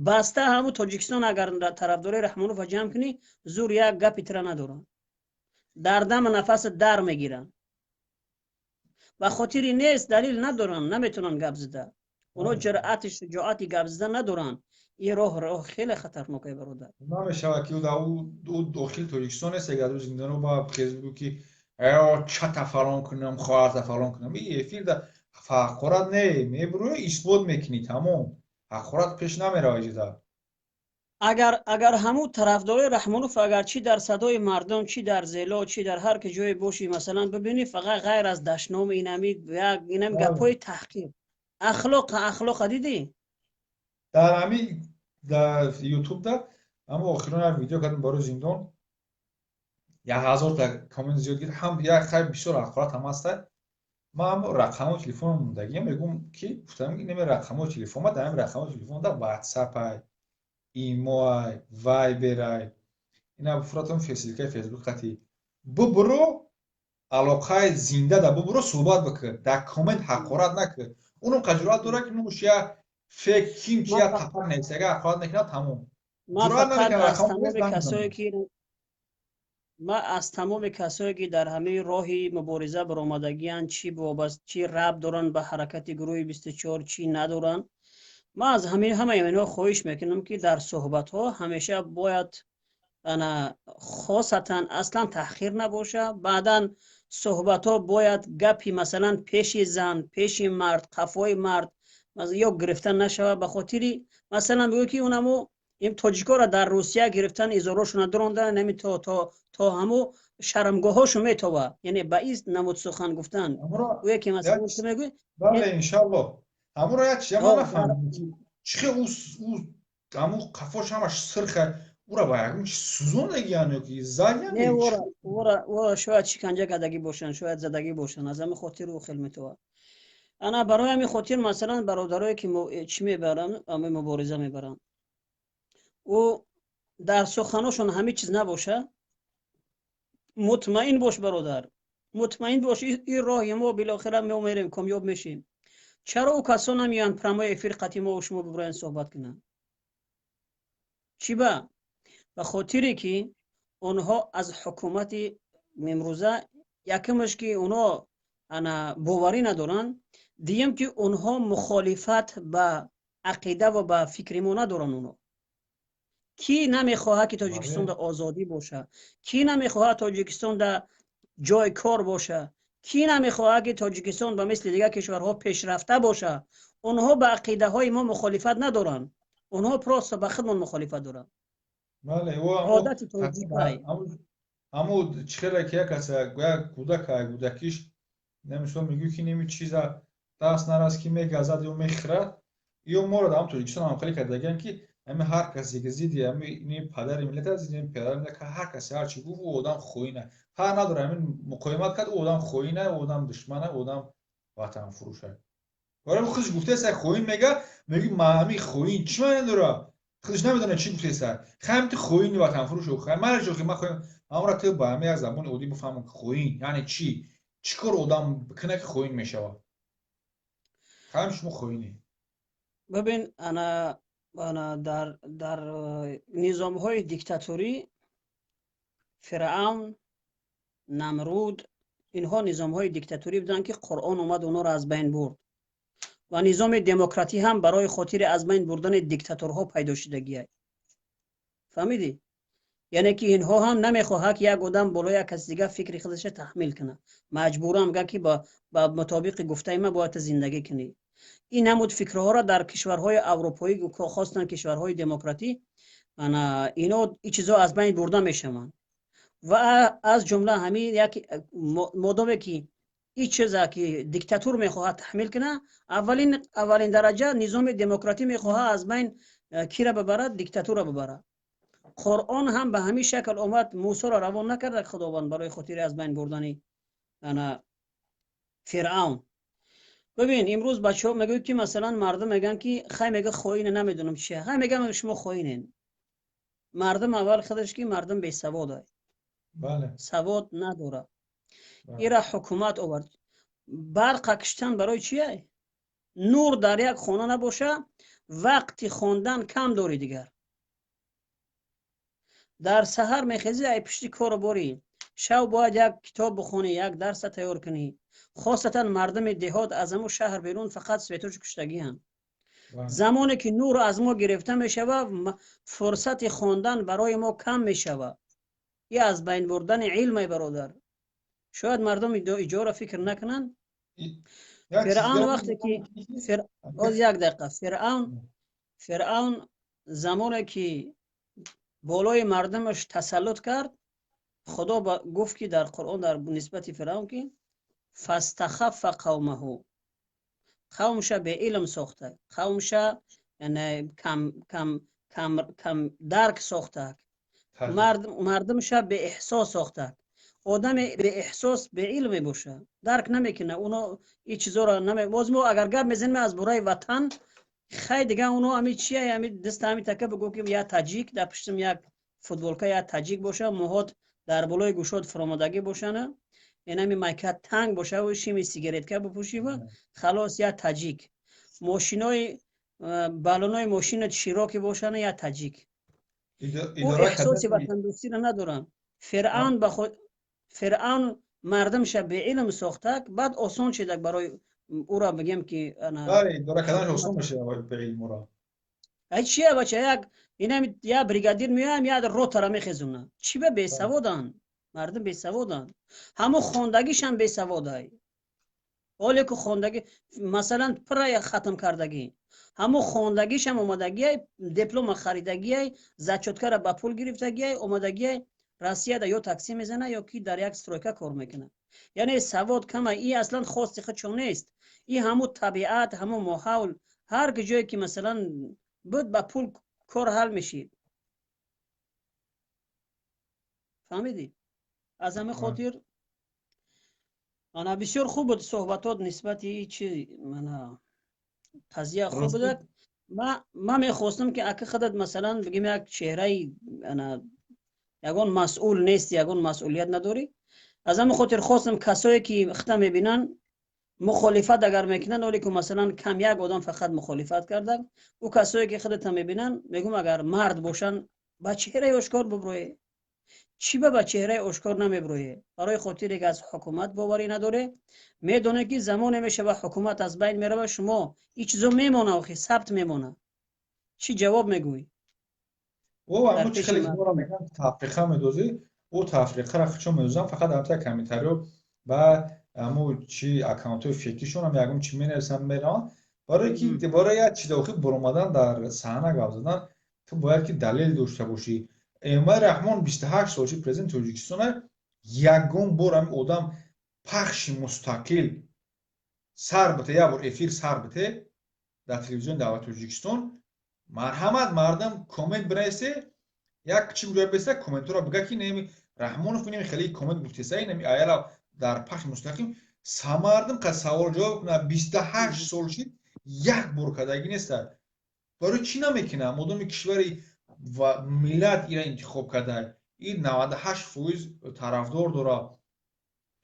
баста ҳаму Тоҷикистон агар тарафдории Раҳмонова ҷамъ кунӣ, зур як гапи тира надоранд, дар дама нафаса дар мегиранд. Ба хотири нест, далил надоранд, наметавонанд гап зада. Оно ҷуръати, шуҷоати гап зада надоранд. Ин роҳ роҳ хеле хатарнок, ай бародар. Намешавад ки ӯ дохили Тоҷикистон нест, агар ӯ зиндоно ба хез бигӯ ки чата фалон кунам, хоҳарта фалон кунам. Ин эфир да ҳақорат не, мебурӯ, исбот мекунӣ, тамом. Ҳақорат пеш намерава иҷода. Агар ҳамун тарафдорои Раҳмонов, агар чӣ дар садои мардум, чӣ дар зело, чӣ дар ҳар ки ҷое бошӣ, масалан, бибинӣ, фақат ғайр аз дашном, инами як инами гапҳои таҳқир, ахлоқа дидӣ? Дар ҳами дар ютубда ҳама охирон як видео кардем барои зиндон, 1000 та коммент зиёд гирифт. Ҳам як хай бисёр ҳақорат ҳам ҳаста. Ман ҳам рақамҳои телефонам мондагиам, мегӯм, ки гуфтам, инами рақамҳои телефонма, дар ҳами рақамҳои телефонда ватсапай, имоай, вайберай, ина фуратон, ссылка и фейсбук қати бубуро, алоқаи зинда да бубуро, суҳбат бикун, дар коммент ҳақорат накун. Унум ҷуръат дорад, ки нуш я фек ким ки я тапар нест, ага ҳақорат мекунад, тамом. Ман фақат аз тамоми касое ки ман аз тамоми касое ки дар ҳамаи роҳи мубориза баромадагианд, чӣ вобаст, чӣ рабт доранд ба ҳаракати гурӯҳи 24, чӣ надоранд, ман аз ҳамаи инҳо хоҳиш мекунам, ки дар суҳбатҳо ҳамеша бояд ана хосатан аслан таҳқир набоша. Баъдан суҳбатҳо бояд гапи, масалан, пеши зан, пеши мард, қафои мард ё гирифта нашавад. Ба хотири, масалан, бигӯ, ки унамо ин тоҷикоро дар Русия гирифтан, изорошона дурондан, нами то ҳамо шармгоҳҳошо метова, яъне ба ин намуд сухан гуфтан, гӯя ки, масалан, ту мегӯй. Бале, иншаллоҳ. Ҳамуро як чиз ман нафаҳмидам, чӣ хел ӯ ҳаму қафош ҳамаш сирха, ура ба ягон чи сӯзондагиян ё ки задиян? Не, ора шояд шиканҷа кардагӣ бошанд, шояд задагӣ бошанд, аз ҳамин хотир ӯ хел метовад. Ана барои ҳамин хотир, масалан, бародарое ки чӣ мебаранд, ами мубориза мебаранд, ӯ дар суханошон ҳамин чиз набоша, мутмаин бош, бародар, мутмаин бош, ин роҳи мо билохира мо мерем, комёб мешем. Чаро ӯ касон намеоянд прямой эфир қати мо шумо бибуроянд, суҳбат кунанд? Чӣ ба хотире ки онҳо аз ҳукумати имрӯза, якумаш, ки онҳо ана боварӣ надоранд, дуюм, ки онҳо мухолифат ба ақида ва ба фикри мо надоранд. Онҳо кӣ намехоҳад, ки Тоҷикистонда озодӣ боша? Кӣ намехоҳад, Тоҷикистонда ҷои кор боша? Кӣ намехоҳад, ки Тоҷикистон ба мисли дигар кишварҳо пешрафта боша? Онҳо ба ақидаҳои мо мухолифат надоранд, онҳо просто ба худмон мухолифат доранд. Одати тоҷикай. Ҳаму чихеле ки як каса, як кӯдака, кӯдакиш намисол мегӯй, ки неми чиза даст нарас, ки мегазад ё мехӯрад, ё моро дар Тоҷикистон ҳам хеле кардагиам, ки ҳами ҳар касе ки зидди ҳами падари миллат аст, зидди падари миллат, ҳар касе ҳарчи гуфт, ӯ одам хоина, фарқ надорад, ҳамин муқовимат кард, ӯ одам хоина, ӯ одам душмана, ӯ одам ватанфурӯша. Барои худш гуфтеса хоин мега, меги ҳами хоин чӣ маъне дорад? Худш намедонад, чӣ гуфтеса. Хайм, ту хоини, ватанфурӯшу, хай ман ҷохи ман хоин. Ҳамра ту ба ҳами як забони оддӣ бифаҳмон, ки хоин яъне чӣ, чӣ кор одам бикунад, ки хоин мешавад? Хайм, шумо хоинӣ. Бибин, ана дар низомҳои диктаторӣ, Фиръавн, Намруд, инҳо низомҳои диктаторӣ буданд, ки Қуръон омад, онҳоро аз байн бурд. Ва низоми демократӣ ҳам барои хотири аз байн бурдани диктаторҳо пайдо шудагия, фаҳмидӣ? Яъне ки инҳо ҳам намехоҳад, ки як одам болои як каси дигар фикри худашро таҳмил кунад, маҷбурам га, ки ба мутобиқи гуфтаи ман бояд зиндагӣ кунӣ. Ин ҳамуд фикрҳоро дар кишварҳои аврупоӣ хостанд, кишварҳои демократӣ, ана ино ин чизҳо аз байн бурда мешаванд. Ва аз ҷумла ҳамин як модоме ки ин чиза ки диктатур мехоҳад таҳмил кунад, аввалин дараҷа низоми демократӣ мехоҳад аз байн кира бибарад? Диктатура бибарад. Қуръон ҳам ба ҳамин шакл омад. Мусоро равон накарда Худованд барои хотири аз байн бурдани ана Фиръавн. Бибин, имрӯз бачаҳо мегӯяд, ки, масалан, мардум мегӯянд, ки хай, мега, хоине, намедонам чия, хай, мегӯям, шумо хоинен. Мардум аввал худаш ки мардум бесавод, савод надорад. Ира ҳукумат овард. Барқа киштан барои чия? Нур дар як хона набоша, вақти хондан кам дорӣ. Дигар дар саҳар мехезӣ, ай пишти кору борӣ, шав бояд як китоб бихонӣ, як дарса тайёр кунӣ. Хосатан мардуми деҳот, аз ҳамун шаҳр берун фақат свет ош куштагианд. Замоне ки нур аз мо гирифта мешавад, фурсати хондан барои мо кам мешавад. И аз байн бурдани илмай, бародар. Шояд мардум иҷора фикр накунанд. Фиръавн вақте ки, оз як дақиқа, Фиръавн Фиръавн замоне ки болои мардумаш тасаллут кард, Худо гуфт, ки дар Қуръон дар нисбати Фиръавн, ки фастахаффа қавмаҳу, қавмша беилм сохта, қавмша кам кам кам кам дарк сохта, мардумша беэҳсос сохта. Одами беэҳсос беилм мебошад, дарк намекунад. Уно ин чизоро боз мо агар гап мезанем аз бораи ватан, хай, дига уно ами чия, ами даста ами така бигӯ, ки я таҷик дар пуштим, як футболка я таҷик боша, муҳот дар болои гӯшот фуромадагӣ бошана, инами майка танг боша, шими сигаретка бипӯшива, халос, я таҷик. Мошинои, балонои мошинат широки бошана, я таҷик. Ӯ эҳсоси ватандӯстиро надорам. Фиръавн ба Фиръавн мардумша беилм сохтак, баъд осон шидак барои ӯра бигем, ки идора карданаш осон мешавад беилмура. Ай, чия, бача, як инами я бригадир меоям, я ротара мехезуна. Чӣ ба бесаводанд мардум, бесаводанд. Ҳамон хондагишам бесаводай. Ҳоле ку хондагӣ, масалан, пурра хатм кардагӣ, ҳамон хондагишам омадагиай, диплома харидагиай, зачёткара ба пул гирифтагиай, омадагиай Россияда ё такси мезана, ё ки дар як стройка кор мекунад. Яъне савод кама. И аслан хости худшон нест, и ҳамун табиат, ҳамун моҳавл. Ҳар ҷое ки, масалан, буд, ба пул кор ҳал мешид. Фаҳмидӣ? Аз ҳамин хотир ана бисёр хуб буд суҳбатот нисбати чи, мана қазия хуб будак. Ман мехостам, ки ака худат, масалан, бигем, як чеҳраи ана ягон масъул нест, ягон масъулият надорӣ. Аз ҳамин хотир хостам, касое ки хита мебинанд, мухолифат агар мекунанд, оле ку, масалан, кам як одам фақат мухолифат карда, ӯ касое ки худата мебинанд, мегӯм, агар мард бошанд, ба чеҳраи ошкор буброе. Чӣ ба чеҳраи ошкор намеброе? Барои хотире ки аз ҳукумат боварӣ надоре. Медонед, ки замоне мешава, ҳукумат аз байн мерава, шумо ин чизо мемона, охи сабт мемона. Чӣ ҷавоб мегӯӣ? Тафриқа медозӣ, ӯ тафриқаро хучо медозам, фақат амта комментарио ба аму чи аккаунтҳои фейкишонам ягон чи менависам, мераванд. Барое ки барои як чиз охир буромадан, дар саҳна гап задан, ту бояд ки далел дошта бошӣ. Эмомалӣ Раҳмон 28 сол ши президенти Тоҷикистона, ягон бор ҳамин одам пахши мустақил сар бите, як бор эфир сар бите дар телевизиони давлати Тоҷикистон, марҳамат, мардам, коммент бинависе, як чи гӯя беста, комментҳоро бига, ки неми Раҳмонов инеми хеле коммент гуфтеса, инами аяла дар пахши мустақим самардам қад савол ҷавоб кунад. 28 сол шид, як бор кардагӣ неста. Барои чӣ намекунам? Одами кишвари ва миллат ира интихоб карда, ин 98% тарафдор дора,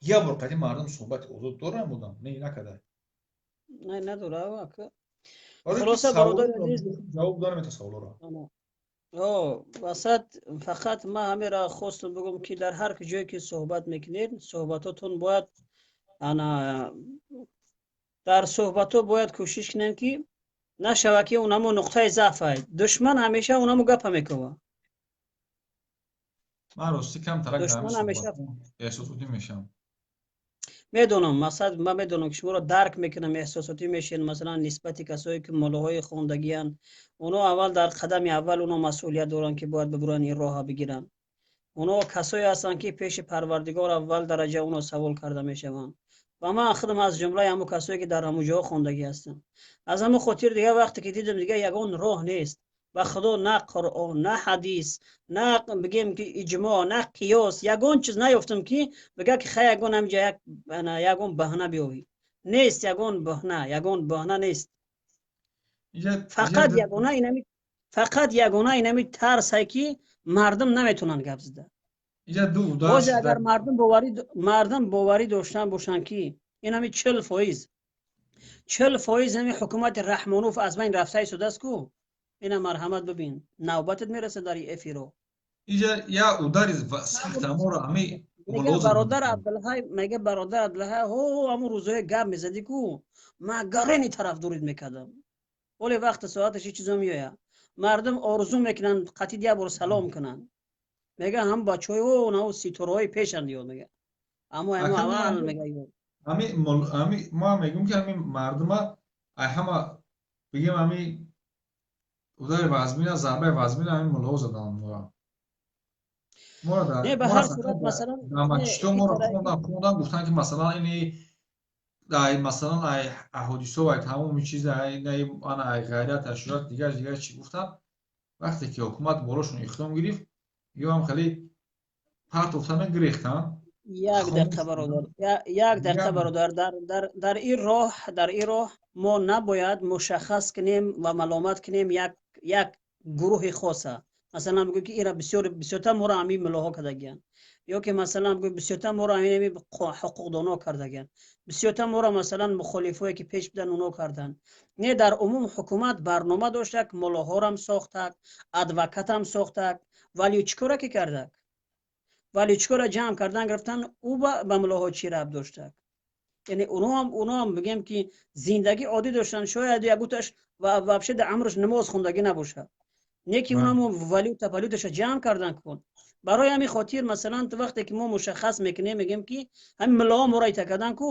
як бор қади мардум суҳбати озод дорам, одам не накарда. Не, надора. Хулоса, бародари азиз, ҷавоб дора мета саволоро. Васат фақат ман ҳамеро хостам бигӯм, ки дар ҳар ҷое ки суҳбат мекунед, суҳбатотон бояд ана дар суҳбатҳо бояд кӯшиш кунем, ки нашава, ки унамо нуқтаи заъф ай. Душман ҳамеша унамо гапа мекова. Ман рости кам тарак эҳсосотӣ мешавам. Медонам, мақсад, ман медонам, ки шуморо дарк мекунам, эҳсосотӣ мешавед. Масалан, нисбати касое ки моллоҳои хондагиянд, оно аввал, дар қадами аввал оно масъулият доранд, ки бояд бибуранд, ин роҳа бигиранд. Оно касое ҳастанд, ки пеши Парвардигор аввал дараҷа оно савол карда мешаванд. Ва ман худам аз ҷумлаи ҳамон касое ки дар ҳамон ҷоҳо хондагӣ ҳастам. Аз ҳамон хотир дига вақте ки дидам, дига ягон роҳ нест, ба Худо, на Қуръон, на ҳадис, на бигем ки иҷмоъ, на қиёс, ягон чиз наёфтам, ки бига, ки хай, ягон ҳамҷа ягон баҳна биёвӣ. Нест ягон баҳна, ягон баҳна нест. Фақат ягона инами, фақат ягона инами тарсай, ки мардум наметавонанд гап зада. Боз агар мардум боварӣ доштан бошанд, ки инами 40%, 40% ҳами ҳукумати Раҳмонов аз байн рафта истодааст ку, ина марҳамат, бибин, навбатат мерасад дар эфиро. Иҷа я удари сахт аморо ами. Мега бародар Абдулҳай, мега бародар Абдулҳай, ҳо, ҳамун рӯзое гап мезадӣ ку, ман гарени тарафдорид мекардам. Оле вақти соаташ чизо меояд. Мардум орзу мекунанд қатид як бор салом кунанд. Мега ҳам бачаҳои о нав ситораҳои пешанд ёд, мега аммо ҳамо аввал мега ёд. Ами ма мегӯм, ки ами мардума ай ҳама бигем, ами. Удари вазмина, зарбаи вазмина ҳамин муллоҳо задан моро. Моро дар Не, ба моро ҳар сурат, масалан, дар масҷидҳо моро хондан, гуфтан, ки масалан, ини ай, масалан, ай аҳодисо, ай тамоми чиз, ай ана ай ғайрат, ай шуҷоат, дигар дигар чӣ гуфтан. Вақте ки ҳукумат болошон иқдом гирифт, ё ҳам хеле партофтана гирехтан. Як дақиқа, бародар, як дақиқа, бародар. Дар ин роҳ мо набояд мушаххас кунем ва маломат кунем як гурӯҳи хоса. Масалан, бигӯ, ки ира бисёр бисёртар моро ҳамин муллоҳо кардагиянд, ё ки, масалан, бигӯ, бисёртар моро ҳамин ҳуқуқдоно кардагиянд, бисёртар моро, масалан, мухолифое, ки пеш будан, оно карданд. Не, дар умум ҳукумат барнома доштак, муллоҳорам сохтак, адвокатам сохтак, вале чӣ кора ки кардак? Вале чӣ кора ҷамъ кардан гирифтан? Ӯ ба муллоҳо чӣ рабт доштак? Яъне уноам бигем, ки зиндагӣ оддӣ доштанд, шояд ягуташ вообще дар амрш намоз хондагӣ набошад, не ки унамо валюта валюташа ҷамъ кардан кун. Барои ҳамин хотир, масалан, вақте ки мо мушаххас мекунем, мегӯем, ки ҳамин муллоҳо моро ита кардан ку,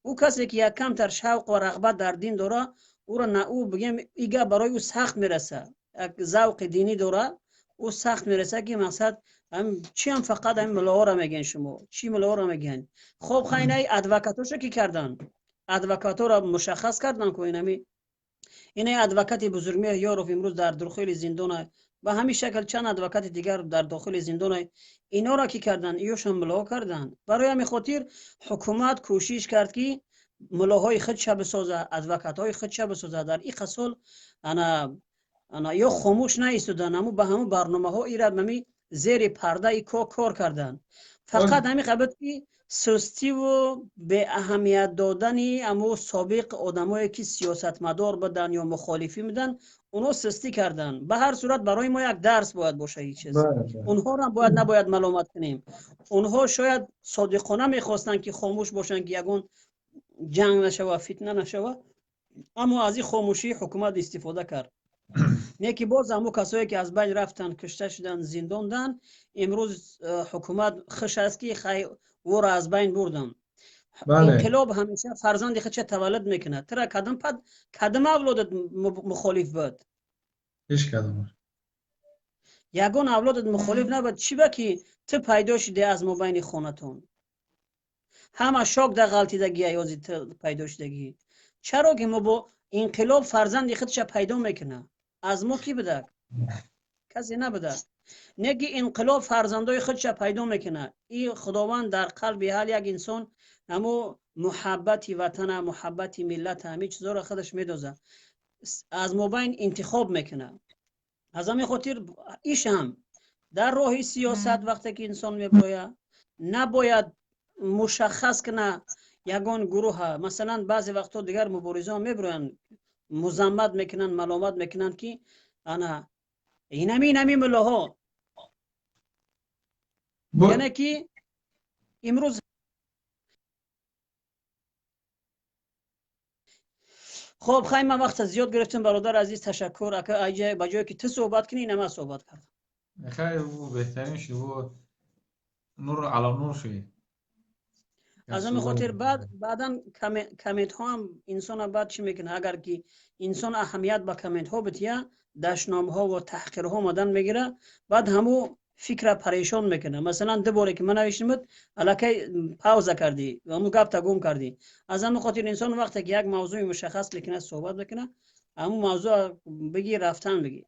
ӯ касе, ки як камтар шавқ ва рағбат дар дин дора, ӯро на ӯ бигем, и гап барои ӯ сахт мераса, як завқи динӣ дора, ӯ сахт мераса, ки мақсад чиам, фақат ҳамин муллоҳоро мегӯен, шумо чӣ муллоҳоро мегӯен? Хоб, хайнаи адвокатоша ки кардан? Адвокаторо мушаххас кардан ку. Инами инаи адвокати Бузургмеҳр Ёров имрӯз дар дохили зиндона, ба ҳамин шакл чанд адвокати дигар дар дохили зиндона. Инора ки кардан? Иёшон муллоҳо кардан. Барои ҳамин хотир ҳукумат кӯшиш кард, ки муллоҳои худша бисоза, адвокатҳои худша бисоза. Дар иқа сол ана ё хомӯш наистодан, аму ба ҳамун барномаҳо ира ами зери пардаи кор карданд. Фақат ҳамин қабил, ки сустиву беаҳамият додани аму собиқ одамое, ки сиёсатмадор буданд ё мухолифӣ буданд, онҳо сустӣ карданд. Ба ҳар сурат, барои мо як дарс бояд боша ин чиз. Онҳоро бояд набояд маломат кунем. Онҳо шояд содиқона мехостанд, ки хомӯш бошанд, ки ягон ҷанг нашава, фитна нашава, аммо аз ин хомӯшии ҳукумат истифода кард. Не ки боз ҳамун касое, ки аз байн рафтанд, кушта шуданд, зиндонданд, имрӯз ҳукумат хуш аст, ки хай, ӯро аз байн бурдам. Инқилоб ҳамеша фарзанди худша таваллуд мекунад. Тира кадом пад, кадом авлодат мухолиф буд? Ҳеҷ кадом. Ягон авлодат мухолиф набуд. Чӣ ба ки ту пайдо шуди аз мобайни хонатон, ҳама шок да ғалтидагия, ёзи ту пайдо шудагӣ. Чаро ки мо бо инқилоб фарзанди худша пайдо мекунад. Аз мо кӣ будак? Касе набудак. Не ки инқилоб фарзандои худша пайдо мекунад. И Худованд дар қалби ҳар як инсон ҳамо муҳаббати ватана, муҳаббати миллата, ҳамин чизоро худаш медозад, аз мобайн интихоб мекунад. Аз ҳамин хотир иш ҳам дар роҳи сиёсат, вақте ки инсон мебояд, набояд мушаххас куна ягон гурӯҳа. Масалан, баъзе вақтҳо дигар муборизон мебироянд, музаммат мекунанд, маломат мекунанд, ки ана инами муллоҳо, яъне ки имрӯз. Хоб, хай, ман вақта зиёд гирифтам, бародар азиз, ташаккур. Ака, ба ҷое ки ту суҳбат кунӣ, ина ман суҳбат кардам. Хай, беҳтарин шуд, нур ало нур шуд. Аз ҳамин хотир баъд баъдан комментҳо ҳам инсона баъд чӣ мекунад? Агар ки инсон аҳамият ба комментҳо бития, дашномҳо ва таҳқирҳо омадан мегира, баъд ҳамун фикра парешон мекунад. Масалан, ду боре ки ман навиштимуд, аллакай пауза кардӣ, ҳамун гапта гум кардӣ. Аз ҳамин хотир инсон вақте ки як мавзӯи мушаххас мекунад, суҳбат мекунад, ҳамун мавзӯъ бигӣ, рафтан бигӣ.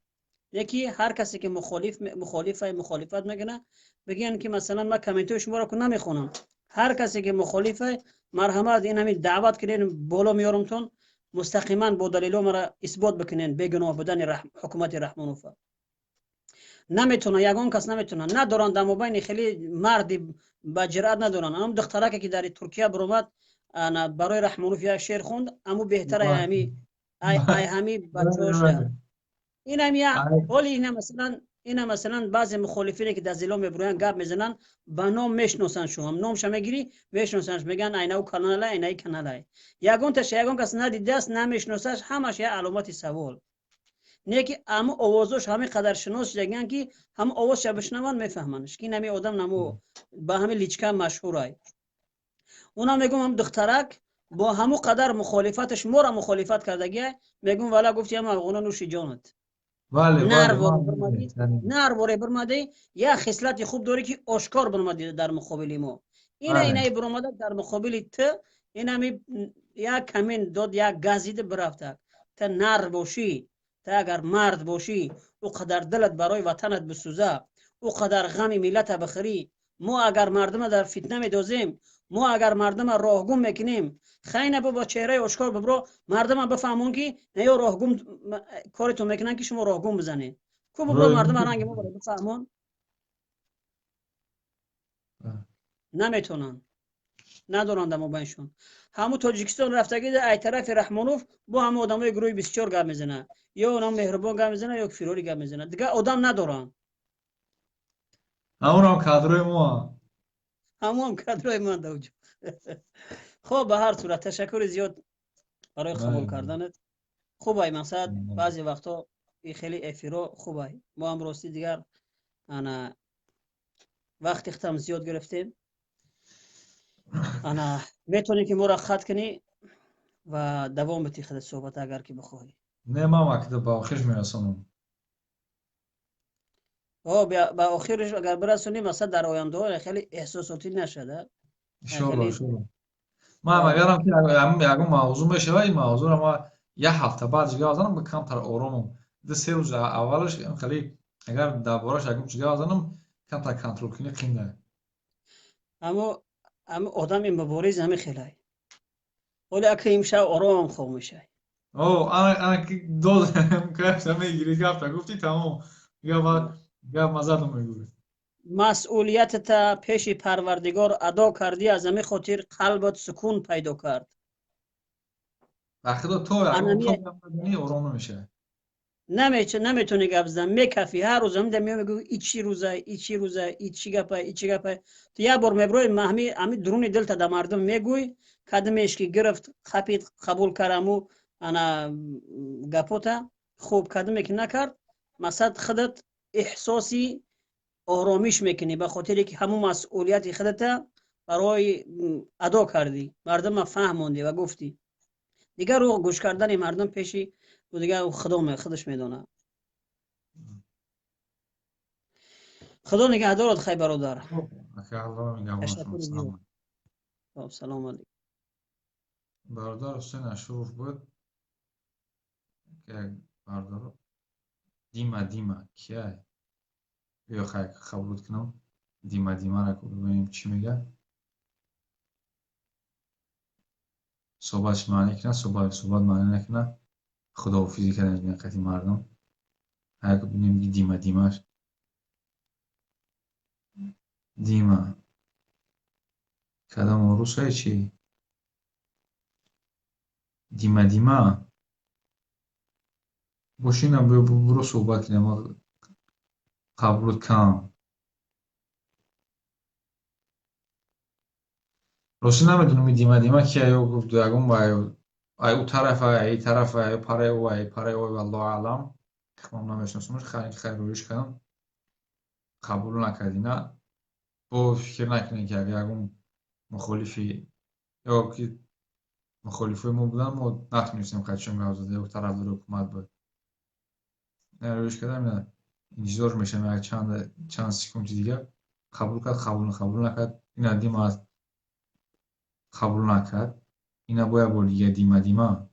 Яки ҳар касе, ки мухолиф, мухолифа, мухолифат мекунад, бигӯянд, ки масалан, ман комментҳои шуморо ку намехонам. Ҳар касе, ки мухолифа, марҳамат, ин ҳамин даъват кунед, боло меёрумтон, мустақиман бо далелҳо мара исбот бикунед бегуноҳ будани ҳукумати Раҳмонова. Наметавонад, ягон кас наметавонад. Надоранд дар мобайни хеле марди ба ҷиръат надоранд. Ам духтараке, ки дар Туркия биромад, барои Раҳмонов як шеър хонд, аму беҳтара ами ай ҳами бачаҳоша. Инам як ҳоли ина, масалан, ина, масалан, баъзе мухолифине, ки дар зило мебироянд, гап мезананд, ба ном мешиносанд. Шумо номша мегирӣ, мешиносанд, мегӯянд, айнау каналай, айнаи каналай. Ягонташа ягон кас надидааст, намешиносаш, ҳамаш як аломати савол. Не ки ҳаму овозош ҳамин қадар шинос шудагиянд, ки ҳаму овозша бишнаванд, мефаҳманд, ки ин ҳами одам намо ба ҳамин личка машҳурай. Унам мегӯм, ҳам духтарак бо ҳаму қадар мухолифаташ мора мухолифат кардагия, мегӯм, вала гуфти ҳам афғона, нӯши ҷонат. Нар воре бирмадӣ, як хислати хуб дорӣ, ки ошкор бирмадӣ дар муқобили мо. Ина инаи биромада дар муқобили ту, инами як камин дод, як газида бирафтак. Та нар бошӣ, та агар мард бошӣ, ӯ қадар дилат барои ватанат бисӯза, ӯ қадар ғами миллата бихӯрӣ. Мо агар мардума дар фитна медозем, мо агар мардума роҳгум мекунем, хайна бо чеҳраи ошкор бибро, мардума бифаҳмон, ки на ё роҳгум коритон мекунанд, ки шумо роҳгум бизанед. Ку бибро, мардума ранги мо бифаҳмон. Наметонанд, надоранд дар мобайншон. Ҳамун Тоҷикистон рафтагӣ ай тарафи Раҳмонов бо ҳама одамои гурӯҳи 24 гап мезана, ё онам Меҳрубон гап мезана, ё Фирорӣ гап мезана, дигар одам надоранд. Ҳамонам кадрои мо. Ҳамонам кадрои мо даоҷо. Хуб, ба ҳар сурат, ташаккури зиёд барои қабул карданат. Хубай, мақсад, баъзе вақтҳо хеле эфиро хубай. Мо ҳам ростӣ дигар ана вақти хитам зиёд гирифтем. Ана метавонӣ ки моро хат кунӣ ва давом битӣ худат суҳбат, агар ки бихоҳӣ. Не, ман вақт ба охирш мерасонам. Ба охирш агар бирасонӣ, масалан, дар ояндаҳо хеле эҳсосотӣ нашада. Иншоалло, иншоалло. Ман агарам ки ягон мавзӯъ мешава, ин мавзӯъро ма як ҳафта баъд ҷига занам, камтар оромам. 2-3 рӯз аввалаш хеле агар дар бораш ягон чиз гап занам, камтар контрол кунӣ қиин. Аммо ами одами мубориз ҳами хелай. Ҳоле ака имшаб оромам хоб мешавӣ. О, ана ана ки дод кайфта мегирӣ, гапта гуфтӣ, тамом. Гап гап мазадам мегӯӣ. Масъулиятата пеши Парвардигор адо кардӣ, аз ҳамин хотир қалбат сукун пайдо кард. Ба худо, то ором намешавад. Наметавонӣ гап зан, мекафӣ. Ҳар рӯз ҳамида меои, мегӯӣ: и чӣ рӯза, и чӣ рӯза, и чӣ гапа, и чӣ гапа. Ту як бор меброи, ҳами ҳами дуруни дилта да мардум мегӯй, кадмеш ки гирифт, қапид, қабул караму ана гапота хуб, кадме ки накард, масад худат эҳсоси оромиш мекунӣ, ба хотире ки ҳамун масъулияти худата барои адо кардӣ, мардума фаҳмондӣ ва гуфтӣ. Дигар ӯ гӯш кардани мардум пеши дигар худо худаш медонад. Худо нигаҳдорад. Хай, бародар, салом алейкум. Бародар Ҳусейн Ашуров буд. Як бародар Дима, Дима кия? Биё, хай, қабулот кунам Дима. Димара бибинем, чӣ мегӯяд. Суҳбатш маънӣ кунад, суҳбат маънӣ накунад, худоҳофизӣ кардем қати мардум. Ҳаяк бинем, Дима, Димаш, Дима кадом русае, чи Дима, Дима бошина, буро, суҳбат кунем. Қабулот кам. Ростӣ намедонам, Дима, Дима кия, ё ягон ай ӯ тарафа, ай тарафа, ай параи ӯ, ай параи ӯ, валлоҳу аълам. Ман намешиносамаш. Хайр, рӯиш кардам, қабул накардӣ. На, бо фикр накунед, ки агар ягон мухолифи ё ки мухолифои мо буданд, мо натонистем қадшон гап зада, ё тарафдори ҳукумат буд. Рӯиш кардам, интизор мешавем як чанд секунди дигар. Қабул кард, қабул накард. Ина Дима қабул накард. Ина бо як бори дигар Дима, Дима.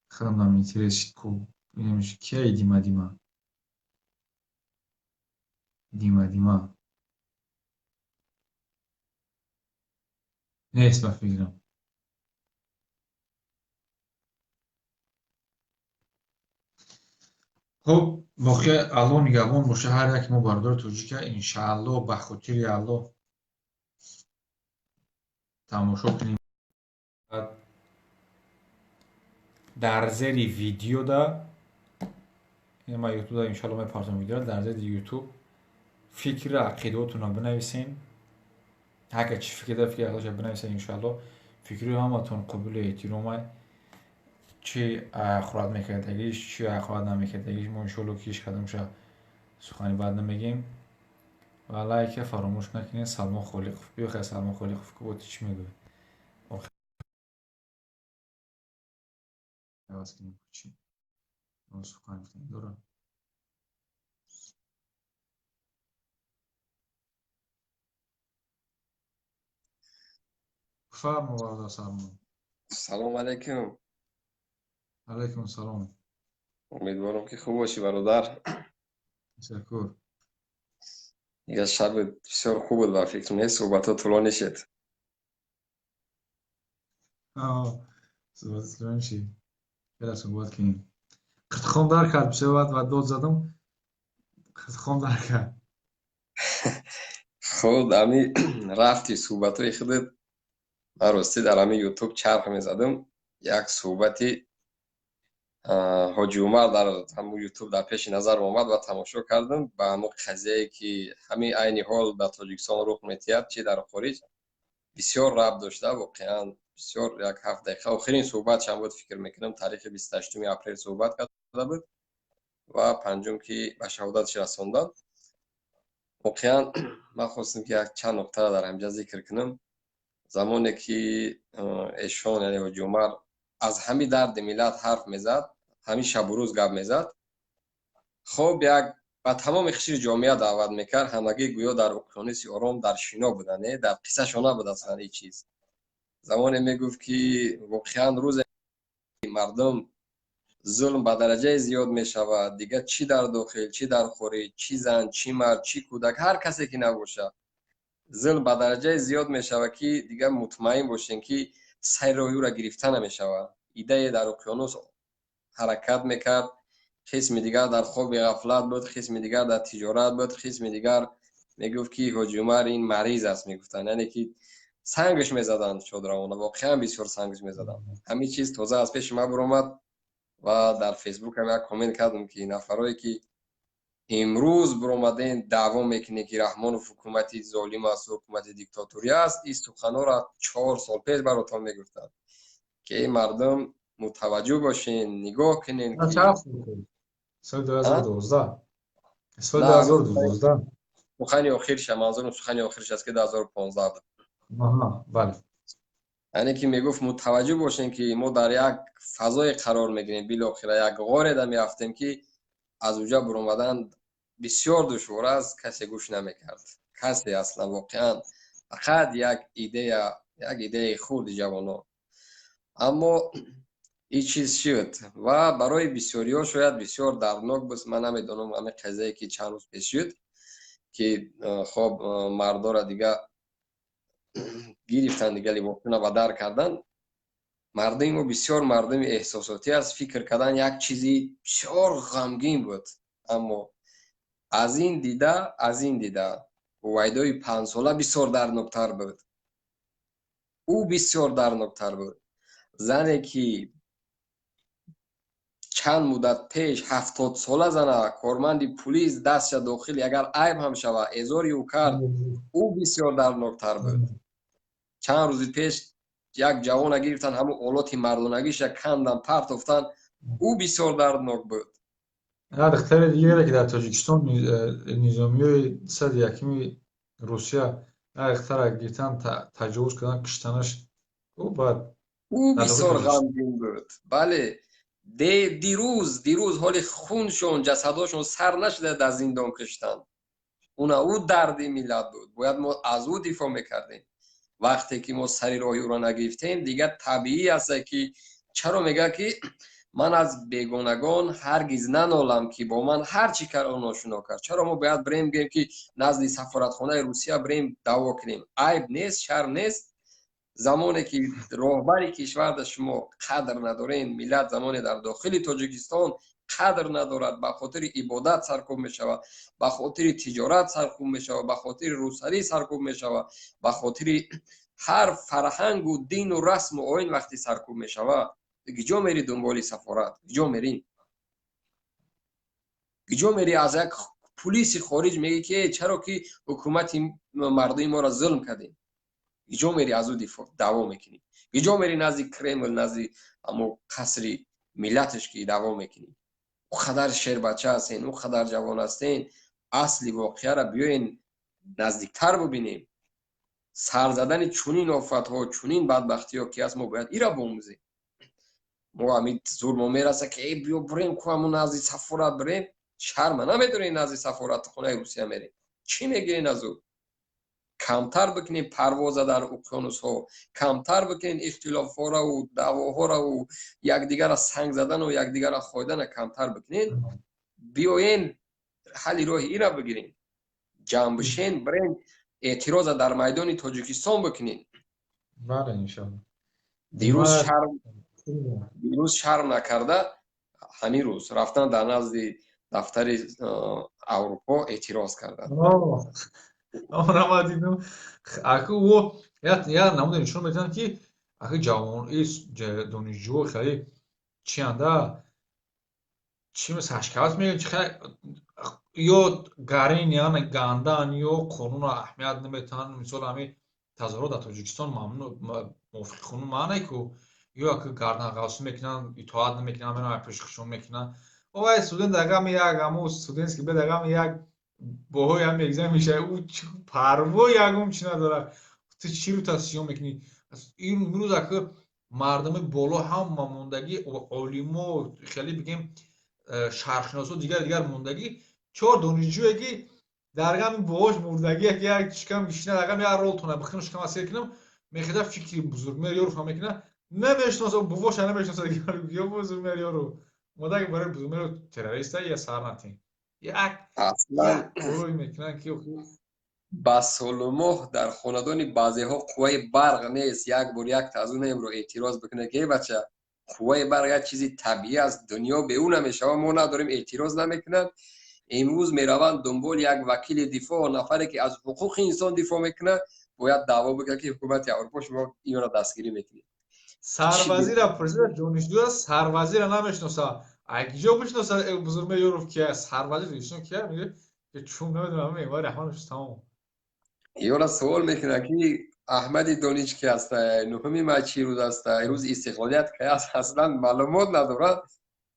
Худам дам интерес шид ку, бинем, кияи Дима, Дима, Дима, Дима нест ба фикрам. Хуб, воқеа, Аллоҳ нигаҳбон боша ҳар яке мо, бародари тоҷика. Иншааллоҳ, ба хотири Аллоҳ тамошо кунем. Дар зери видеода ма ютубда иншалло мепартом видеоро. Дар зери ютуб фикру ақидаотонро бинависен. Ҳар ка чӣ фикр дорад, фикри ақидаша бинависен. Иншалло, фикри ҳаматон қобили эҳтиромай, чӣ ахорат мекардагиш, чӣ ахорат намекардагиш. Мо иншоалло ки ҳеҷ кадомша сухани бад намегем. Ва лайка фаромӯш накунед. Салмон Холиқов, биё хай, Салмон Холиқов, ку бо ту чӣ мегӯӣ? Иваз кунем. Сухан гуфтанӣ дорад. Бифармо, бародар Салмон. Салом алейкум. Алейкум салом. Умедворам, ки хуб бошӣ, бародар. Ташаккур. Дигар шаби бисёр хуб буд, ба фикр нест, суҳбатҳо тӯлонӣ шуд. Суҳбат тӯлонӣ шид. Хеле суҳбат кунем. Қиртиқон дар кард, бисёр вақт ва дод задам. Қиртиқон дар кард. Худ ами рафти суҳбатҳои худат, ман ростӣ дар ҳамин Ютуб чарх мезадам, як суҳбати Ҳоҷи Умар дар ҳамун Ютуб дар пеши назарам омад ва тамошо кардам. Ба ҳамун қазияе, ки ҳамин айни ҳол дар Тоҷикистон рух метиҳад, чи дар хориҷ, бисёр рабт дошта. Воқеан бисёр, як 7 дақиқа охирин суҳбатшам буд, фикр мекунам, таърихи 28-уми апрел суҳбат карда буд ва панҷум ки ба шаҳодаташ расонданд. Воқеан ман хостам, ки як чанд нуқтаро дар ҳамҷа зикр кунам. Замоне ки эшон, яъне Ҳоҷи Умар, аз ҳамин дарди миллат ҳарф мезад, ҳамин шабу рӯз гап мезад, хоб як ба тамоми қишри ҷомеа даъват мекард. Ҳамагӣ гӯё дар уқёнуси ором дар шино буданд, дар қиссашон набуд аслан ҳеҷ чиз. Замоне мегуфт, ки воқеан рӯзе мардум зулм ба дараҷае зиёд мешавад, дигар чӣ дар дохил, чӣ дар хориҷ, чӣ зан, чӣ мард, чӣ кӯдак, ҳар касе ки набошад, зулм ба дараҷае зиёд мешавад, ки дигар мутмаин бошем, ки сари роҳи ӯро гирифта намешавад. Идае дар уқёнус ҳаракат мекард, қисми дигар дар хоби ғафлат буд, қисми дигар дар тиҷорат буд, қисми дигар мегуфт, ки Ҳоҷи Умар ин мариз аст, мегуфтанд, яъне ки сангш мезаданд шодравона, воқеан бисёр сангш мезаданд. Ҳамин чиз тоза аз пеши ман баромад ва дар Фейсбукам як коммент кардам, ки нафарое ки имрӯз баромаден даъво мекунед, ки Раҳмонов ҳукумати золим аст, ҳукумати диктаторӣ аст, ин суханҳоро 4 сол пеш баротон мегуфтанд, ки эй мардум, мутаваҷҷӯҳ бошен, нигоҳ кунен. Соли 2012, соли 2012. Сухани охирша, манзурам сухани охирш аст, ки 2015 буд. Бале. Яъне ки мегуфт, мутаваҷҷӯҳ бошем, ки мо дар як фазое қарор мегирем, билохира як ғоре меафтем, ки аз уҷа баромадан бисёр душвор аст. Касе гӯш намекард, касе аслан. Воқеан фақат як идея, як идеяи хурди ҷавонон, аммо ин чиз шуд ва барои бисёриҳо шояд бисёр дарднок буд. Ман намедонам, ҳамин қазияе ки чанд рӯз пеш шуд, ки хоб мардора дига гирифтан, дига либосона ба дар кардан. Мардуми мо бисёр мардуми эҳсосотӣ аст. Фикр кардан як чизи бисёр ғамгин буд, аммо аз ин дида Ҳувайдои 5-сола бисёр дардноктар буд, ӯ бисёр дардноктар буд. Зане ки чанд муддат пеш, 70-сола зана, корманди пулис дастша дохили, агар айб ҳам шавад, эзори ӯ кард, ӯ бисёр дардноктар буд. Чанд рӯзи пеш як ҷавона гирифтан, ҳамун олоти мардонагиша кандан, партофтан, ӯ бисёр дарднок буд. Духтари дигаре, ки дар Тоҷикистон низомиёи 101-уми Русия як духтара гирифтан, таҷовуз кардан, киштанаш, ӯ баъд Ӯ бисёр ғамгин буд, бале. Дирӯз, дирӯз ҳоли хуншон, ҷасадошон сар нашуда, дар зиндон киштанд. Уна ӯ дарди миллат буд, бояд мо аз ӯ дифоъ мекардем. Вақте ки мо сари роҳи ӯро нагирифтем, дигар табиӣ аст, ки чаро мегӯяд, ки ман аз бегонагон ҳаргиз нанолам, ки бо ман ҳар чӣ кард, он ношуно кард. Чаро мо бояд бирем, гӯем, ки назди сафоратхонаи Русия бирем, даъво кунем? Айб нест, шарм нест? Замоне ки роҳбари кишвар дар шумо қадр надорен, миллат замоне дар дохили Тоҷикистон қадр надорад, ба хотири ибодат саркӯб мешавад, ба хотири тиҷорат саркӯб мешавад, ба хотири рӯсарӣ саркӯб мешавад, ба хотири ҳар фарҳангу дину расму оин вақте саркӯб мешавад, киҷо мери дунболи сафорат? Киҷо мерӣ? Киҷо мери, аз як пулиси хориҷ мегӣ, ки чаро ки ҳукумати мардуми моро зулм кардем? Киҷо мери, аз ӯ дифоъ даъво мекунӣ? Киҷо мери назди Кремл, назди ҳамо қасри миллаташ ки даъво мекунӣ? Ӯ қадар шербача ҳастен, ӯ қадар ҷавон ҳастен. Асли воқеаро биёен наздиктар бубинем. Сар задани чунин офатҳо, чунин бадбахтиҳо ки аст, мо бояд ира биомӯзем. Мо ҳамин зур мо мераса, ки э, биё бирем ку, ҳамун назди сафорат бирем. Шарма намедонем, назди сафорати хонаи Русия мерем, чӣ мегирен аз ӯ? Камтар бикунем парвоза дар уқёнусҳо, камтар бикунем ихтилофҳораву даъвоҳораву якдигара санг задану якдигара хойдана камтар бикунем. Биёен, ҳалли роҳи ира бигирем, ҷамъ бишен, бирем, эътироза дар майдони Тоҷикистон бикунем. Бале, иншалло. Дирӯз шарм накарда, ҳамин рӯз рафтан дар назди дафтари Аврупо эътироз карданд. Онама дидам. Аку ӯ як намуда нишон медиҳанд, ки аки ҷавон, донишҷӯ хеле чианда, чи сашкават мегӯянд, чи ё гарин яъне гандан, ё қонунро аҳамият наметиҳанд. Мисол, ҳамин тазоҳурот дар Тоҷикистон мамнӯъ, мувофиқи қонун маъне ку, ё аки гарданғавсӣ мекунанд, итоат намекунанд, мераванд, пеши мекунанд. Овай, студент агами як ҳамо студентский бед агами як боҳои ҳам экзамен мешавад, ӯ парво ягон чи надорад. Ту чӣ рӯ тасиён мекунӣ? Имрӯз аки мардуми боло ҳама мондагӣ, олимо, хеле бигем, шарқшиносо, дигар дигар мондагӣ, чор донишҷӯе, ки дар гами боҳош мурдагӣ, як шикам гишина, дар гами як ролтона бихӯрам, шикам сер кунам, мехеза, фикри Бузургмеҳр Ёров мекуна, намешиноса, бувоша намешиноса. Ё Бузургмеҳр Ёров модаги барои Бузургмеҳр террориста я сар натин як гурӯҳ мекунанд, ки Ба солу моҳ дар хонадони баъзеҳо қувваи барқ нест. Як бор як тазунемро эътироз бикунад, ки э, бача, қувваи барқ як чизи табиӣ аст, дунё бе ӯ намешавад, мо надорем, эътироз намекунанд. Имрӯз мераванд дунболи як вакили дифоъ, нафаре ки аз ҳуқуқи инсон дифоъ мекунад, бояд даъво бикунад, ки ҳукумати Аврупо, шумо инро дастгирӣ мекунед. Сарвазира пурсида, донишҷӯ сарвазира намешиноса. Ҷо бишиноса, Бузургмеҳр Ёров кия? Сарвазир ишон кия? Мега, чун намедонам, Эмомалӣ Раҳмон тамом. Ёра суол мекунад, ки Аҳмади Дониш ки аста, 9 май чӣ рӯз аста, рӯзи истиқлолият ки аст, аслан маълумот надорад.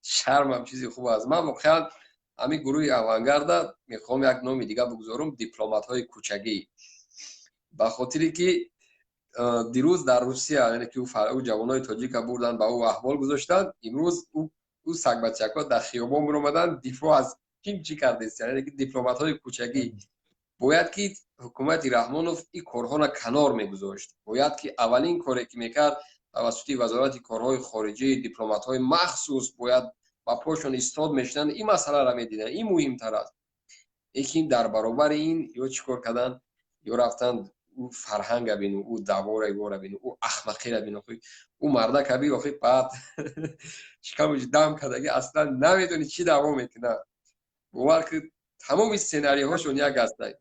Шармам чизи хуб аст. Ман воқеан ҳамин гурӯҳи авангарда мехоҳам як номи дига бигузорум: дипломатҳои кӯчагӣ. Ба хотире ки дирӯз дар Русия, яъне ки ӯ ҷавонои тоҷика бурданд, ба ӯ аҳвол гузоштанд, имрӯз ӯ сагбачакҳо дар хиёбон биромаданд, дифоъ аз ким чӣ кардест. Яъне ки дипломатҳои кӯчагӣ. Бояд ки ҳукумати Раҳмонов ин корҳоро канор мегузошт. Бояд ки аввалин коре ки мекард, тавассути Вазорати корҳои хориҷӣ дипломатҳои махсус бояд ба пошон истод мешуданд, ин масъаларо медиданд, ин муҳимтар аст. Лекин дар баробари ин ё чӣ кор карданд? Ё рафтанд, ӯ фарҳанга бину, ӯ даъвора вора бину, ӯ ахмақира бину, ӯ мардака би, охи баъд шикамаш дам кардаги, аслан намедони чӣ даъво мекунад. Бовар ки, тамоми сценариҳошон як ҳастанд.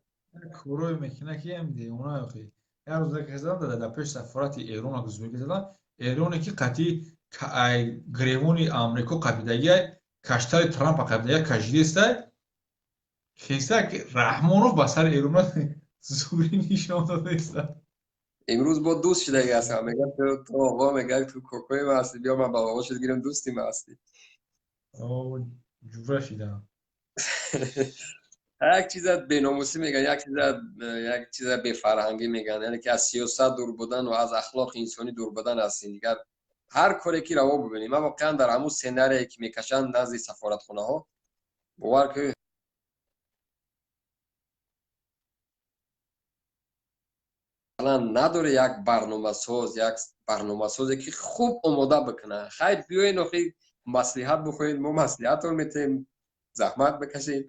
Курой мекуна, ки ам девона. Охи, як рӯз задам дар пеши сафорати Эрон зуги задам. Эроне ки қатъи гревони Амрико қабидагия, каштари Трампа қабидагия кашидестай, хеста Раҳмонов ба сари Эрона зури нишон додеста. Имрӯз бо дӯст шидаги ҳастам. Мегӯяд, ту оғо, мегӯяд, ту кокои ма ҳастӣ, биё, ман ба оғошат гирам, дӯсти ма ҳастӣ. Ҷура шидам. Як чиза беномусӣ мегӯян, як чиза бефарҳангӣ мегӯян, яъне ки аз сиёсат дур будан ва аз ахлоқи инсонӣ дур будан аст. Ин дигар ҳар коре ки раво бибинем. Ман воқеан дар ҳамун сценарие, ки мекашанд назди сафоратхонаҳо, бовар ки, надоре як барномасозе, ки хуб омода бикунад. Хайр, биёен, охи, маслиҳат бихоҳед, мо маслиҳатро метаҳем, заҳмат бикашем,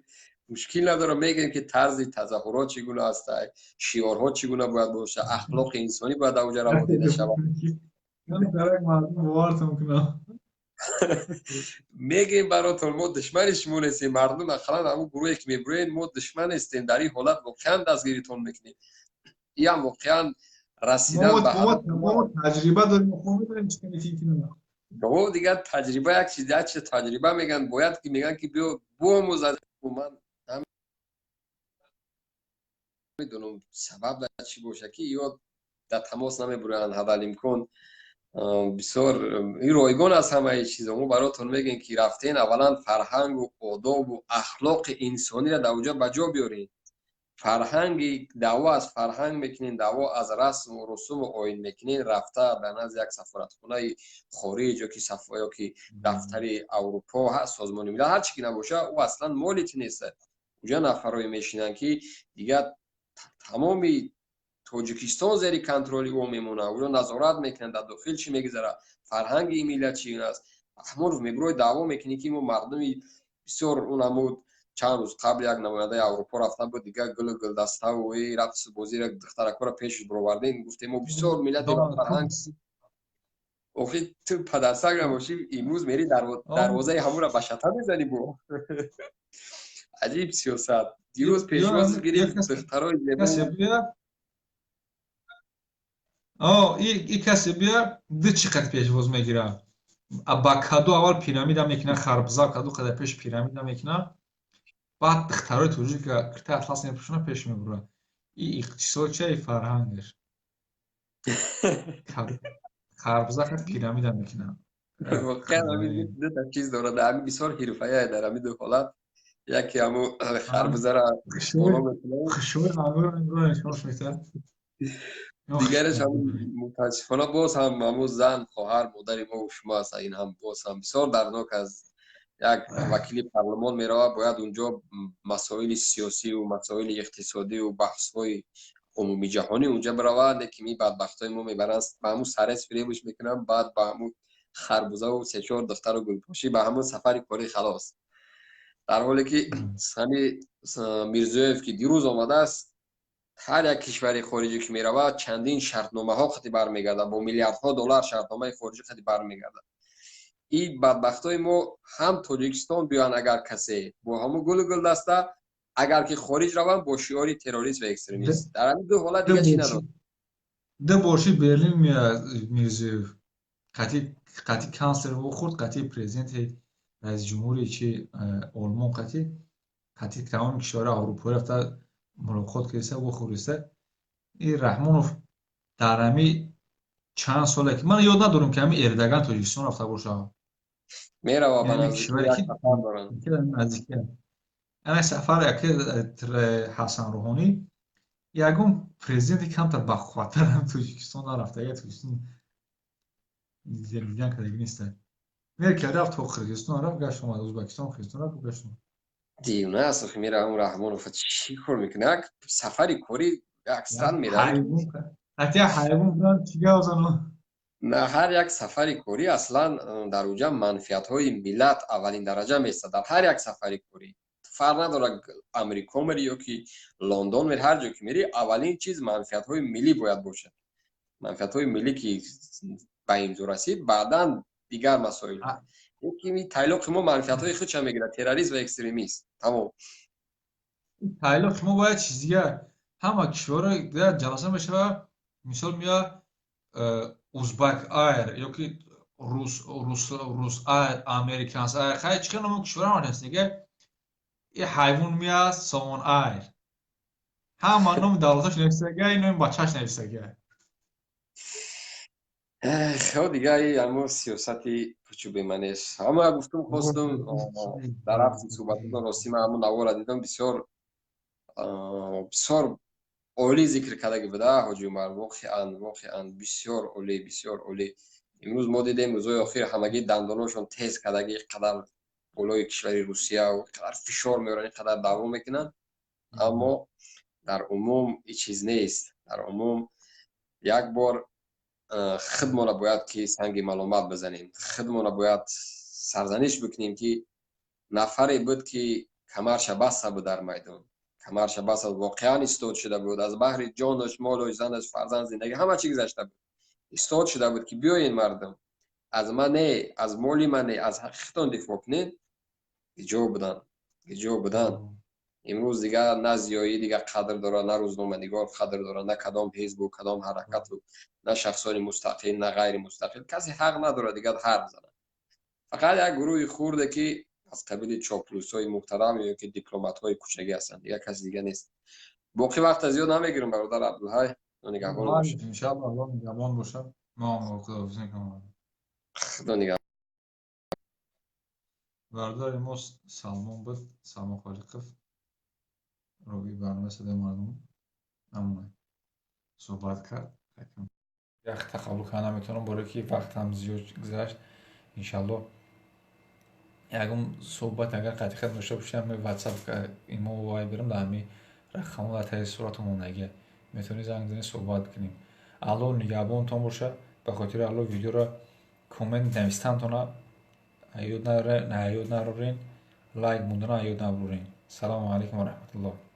мушкил надорам. Мегӯем, ки тарзи тазаҳурот чӣ гуна аст, шиорҳо чӣ гуна бояд бошад, ахлоқи инсонӣ бояд дар оҷа раво дида шавад. Мардум бовартон кунам. Мегӯем баротон, мо душмани шумо нестем. Мардум, ақаллан ҳамун гурӯҳе, ки мебурӯед, мо душман нестем. Дар ин ҳолат воқеан дастгиритон мекунем. Иам воқеан расидан ба таҷриба дорем. О, дигар таҷриба як чиз, як чиз таҷриба мегӯянд, бояд ки мегӯянд, ки биё биомӯзад. Ман намедонам, сабаб дар чӣ бошад, ки ё дар тамос намебуранд. Ҳадалимкон бисёр ин ройгон аст ҳамаи чизо. Мо баротон мегӯем, ки рафтен, аввалан фарҳангу одобу ахлоқи инсониро дар оҷа ба ҷо биёред. Фарҳанги даъво аз фарҳанг мекунем, даъво аз расму русуму оин мекунем, рафта дар назди як сафоратхонаи хориҷ ёки ёки дафтари Аврупо, Созмони Милал, ҳар чи ки набоша, ӯ аслан моли ту нест. Уҷа нафарое мешинанд, ки дигар тамоми Тоҷикистон зери контроли ӯ мемонад, ӯро назорат мекунанд, дар дохил чӣ мегузарад, фарҳанги ин миллат чӣ аст. Раҳмонов, мебирои даъво мекунӣ, ки мо мардуми бисёр унамуд. Чанд рӯз қабл як намояндаи Аврупо рафта буд, дигар гулу гулдаставу рақсу бозиро, духтаракҳоро пешаш бировардем, гуфтем, мо бисёр миллати фарҳанг. Охи, ту падарсаг набошӣ, имрӯз мери дарвозаи ҳамура ба шата мезанӣ. Бо аҷиб сиёсат. Дирӯз пешвоз гирифт духтарои зебо. И касе бия, ду чӣ қад пешвоз мегирад? Ба каду аввал пирамида мекунад, харбза, каду қадар пеш пирамида мекунад, баъд духтарои тоҷика киртаи атлас мепӯшонад, пеш мебурад. И иқтисод чия, и фарҳангаш? Харбза қад пирамида мекунад. Воқеан, ҳамин дута чиз дорад, ҳамин бисёр ҳирфая дар ҳамин ду ҳолат. Яке ҳаму харбузара боло мекунад, дигараш ҳам, мутаассифона, боз ҳам ҳамун зан, хоҳар, модари мо шумо аст. Ин ҳам боз ҳам бисёр дарднок аст. Як вакили парлумон меравад, бояд унҷо масоили сиёсиву масоили иқтисодиву баҳсҳои умумиҷаҳонӣ унҷа биравад, лекин ин бадбахтҳои мо мебаранд, ба ҳамун сарес фиребш мекунанд, баъд ба ҳамун харбузаву сечор духтару гулпошӣ, ба ҳамун сафари корӣ, халос. Дар ҳоле ки ҳами Мирзоев, ки дирӯз омадааст, ҳар як кишвари хориҷӣ ки меравад, чандин шартномаҳо қати бармегардад, бо миллиардҳо доллар шартномаи хориҷӣ қати бармегардад. Ин бадбахтҳои мо ҳам Тоҷикистон биёянд, агар касе бо ҳамун гулу гулдаста, агар ки хориҷ раванд, бо шиори террорист ва экстремист. Дар ҳамин ду ҳолат дига чӣ надорад? Ду борши Берлин меояд Мирзиёев, қати канцлер вохӯрд, қати президенти, раисҷумҳури чи Олмон, қати тамоми кишварҳои аврупоӣ рафта мулоқот кардиста, вохӯриста. И Раҳмонов дар ҳами чанд соле ки ман ёд надорам, ки ҳами Эрдоган Тоҷикистон рафта бошад. Мерава. Наздики ана сафар яке Ҳасан Рӯҳонӣ, ягон президенти камтар бахувваттар Тоҷикистон нарафта, ага Тоҷикистон дидан кардаги неста. Меркел рафт, то Қирғизистон рафт, гашт омад, Ӯзбекистон, Қирғизистон рафт, гашт омад. Дивона аст. Охи, мера он Раҳмонов чӣ кор мекунад? Як сафари корӣ як сан меравад. Ҳатто ҳайвон будам, чӣ гап занам? На, ҳар як сафари корӣ аслан дар уҷа манфиатҳои миллат аввалин дараҷа меистад. Дар ҳар як сафари корӣ, фарқ надорад, Амрико мери ё ки Лондон мери, ҳар ҷо ки мери, аввалин чиз манфиатҳои миллӣ бояд бошад. Манфиатҳои миллӣ ки ба имзо расид, баъдан дигар масоил. Лекин тайлоқи мо манфиатҳои худша мегирад: террорист ва экстремист, тамом. Тайлоқи мо бояд чиз дигар. Ҳама кишварҳо ҷаласа мешавад, мисол, меояд Узбак Айр ёки Рус Айр, Американс Айр, хай чӣ хел номи кишварҳо ҳаст дига. И ҳайвон меояд, Сомон Айр, ҳама номи давлаташ нависага, номи бачааш нависага. Хо, дига ҳамо сиёсати пучу беманеш. Ҳама гуфтум, хостум дар рафти суҳбататон. Ростӣ, ман ҳамон навора дидам, бисёр бисёр олӣ зикр кардаги буда ҳоҷи Умар. Воқеан, воқеан бисёр олӣ, бисёр олӣ. Имрӯз мо дидем, рӯзҳои охир ҳамагӣ дандоношон тез кардаги, қадар болои кишвари Русия қадар фишор меоранд, ин қадар даъво мекунанд, аммо дар умум ҳеҷ чиз нест. Дар умум як бор худмона бояд ки санги маломат бизанем, худмона бояд сарзаниш бикунем, ки нафаре буд, ки камарша баста буд, дар майдон камарша баста буд, воқеан истод шуда буд, аз баҳри ҷонаш, молуш, занаш, фарзанд, зиндагӣ, ҳама чӣ гузашта буд, истод шуда буд, ки биёен, мардум, аз ман не, аз моли ман не, аз ҳақиқатон дифоъ кунед. Ҷо буданд, ҷо буданд? Имрӯз дигар на зиёӣ дигар қадр дорад, на рӯзноманигор қадр дорад, на кадом ҳизбу кадом ҳаракату, на шахсони мустақил, на ғайри мустақил. Касе ҳақ надорад дигар ҳарф занад. Фақат як гурӯҳи хурде, ки аз қабили чоплусҳои муҳтарам ё ки дипломатҳои кӯчагӣ ҳастанд, дигар каси дига нест. Боқӣ вақта зиёд намегирам, бародар Абдулҳай, нигаҳбон бошед. Иншалло, Аллоҳ нигаҳбон бошад. Мо худоҳофизӣ мекунам. Худо нигаҳбон. Бародари мо Салмон буд, Салмон Холиқов. Ровии барномаи «Садои мардум» намонай суҳбат кард. Як тақаббул карда наметавонам, боре ки вақтам зиёд гузашт. Иншалло, ягон суҳбат агар қатъият дошта бошем, Ватсап, имо, Вайберам дар ҳамин рақамҳо дар таи сурату мондагия, метавонед занг занед, суҳбат кунем. Алло нигаҳбонтон боша. Ба хотири Алло, видеоро коммент навистантона ёд нарорен, лайк мондана ёд набурен. Салому алайкум ва раҳматуллоҳ.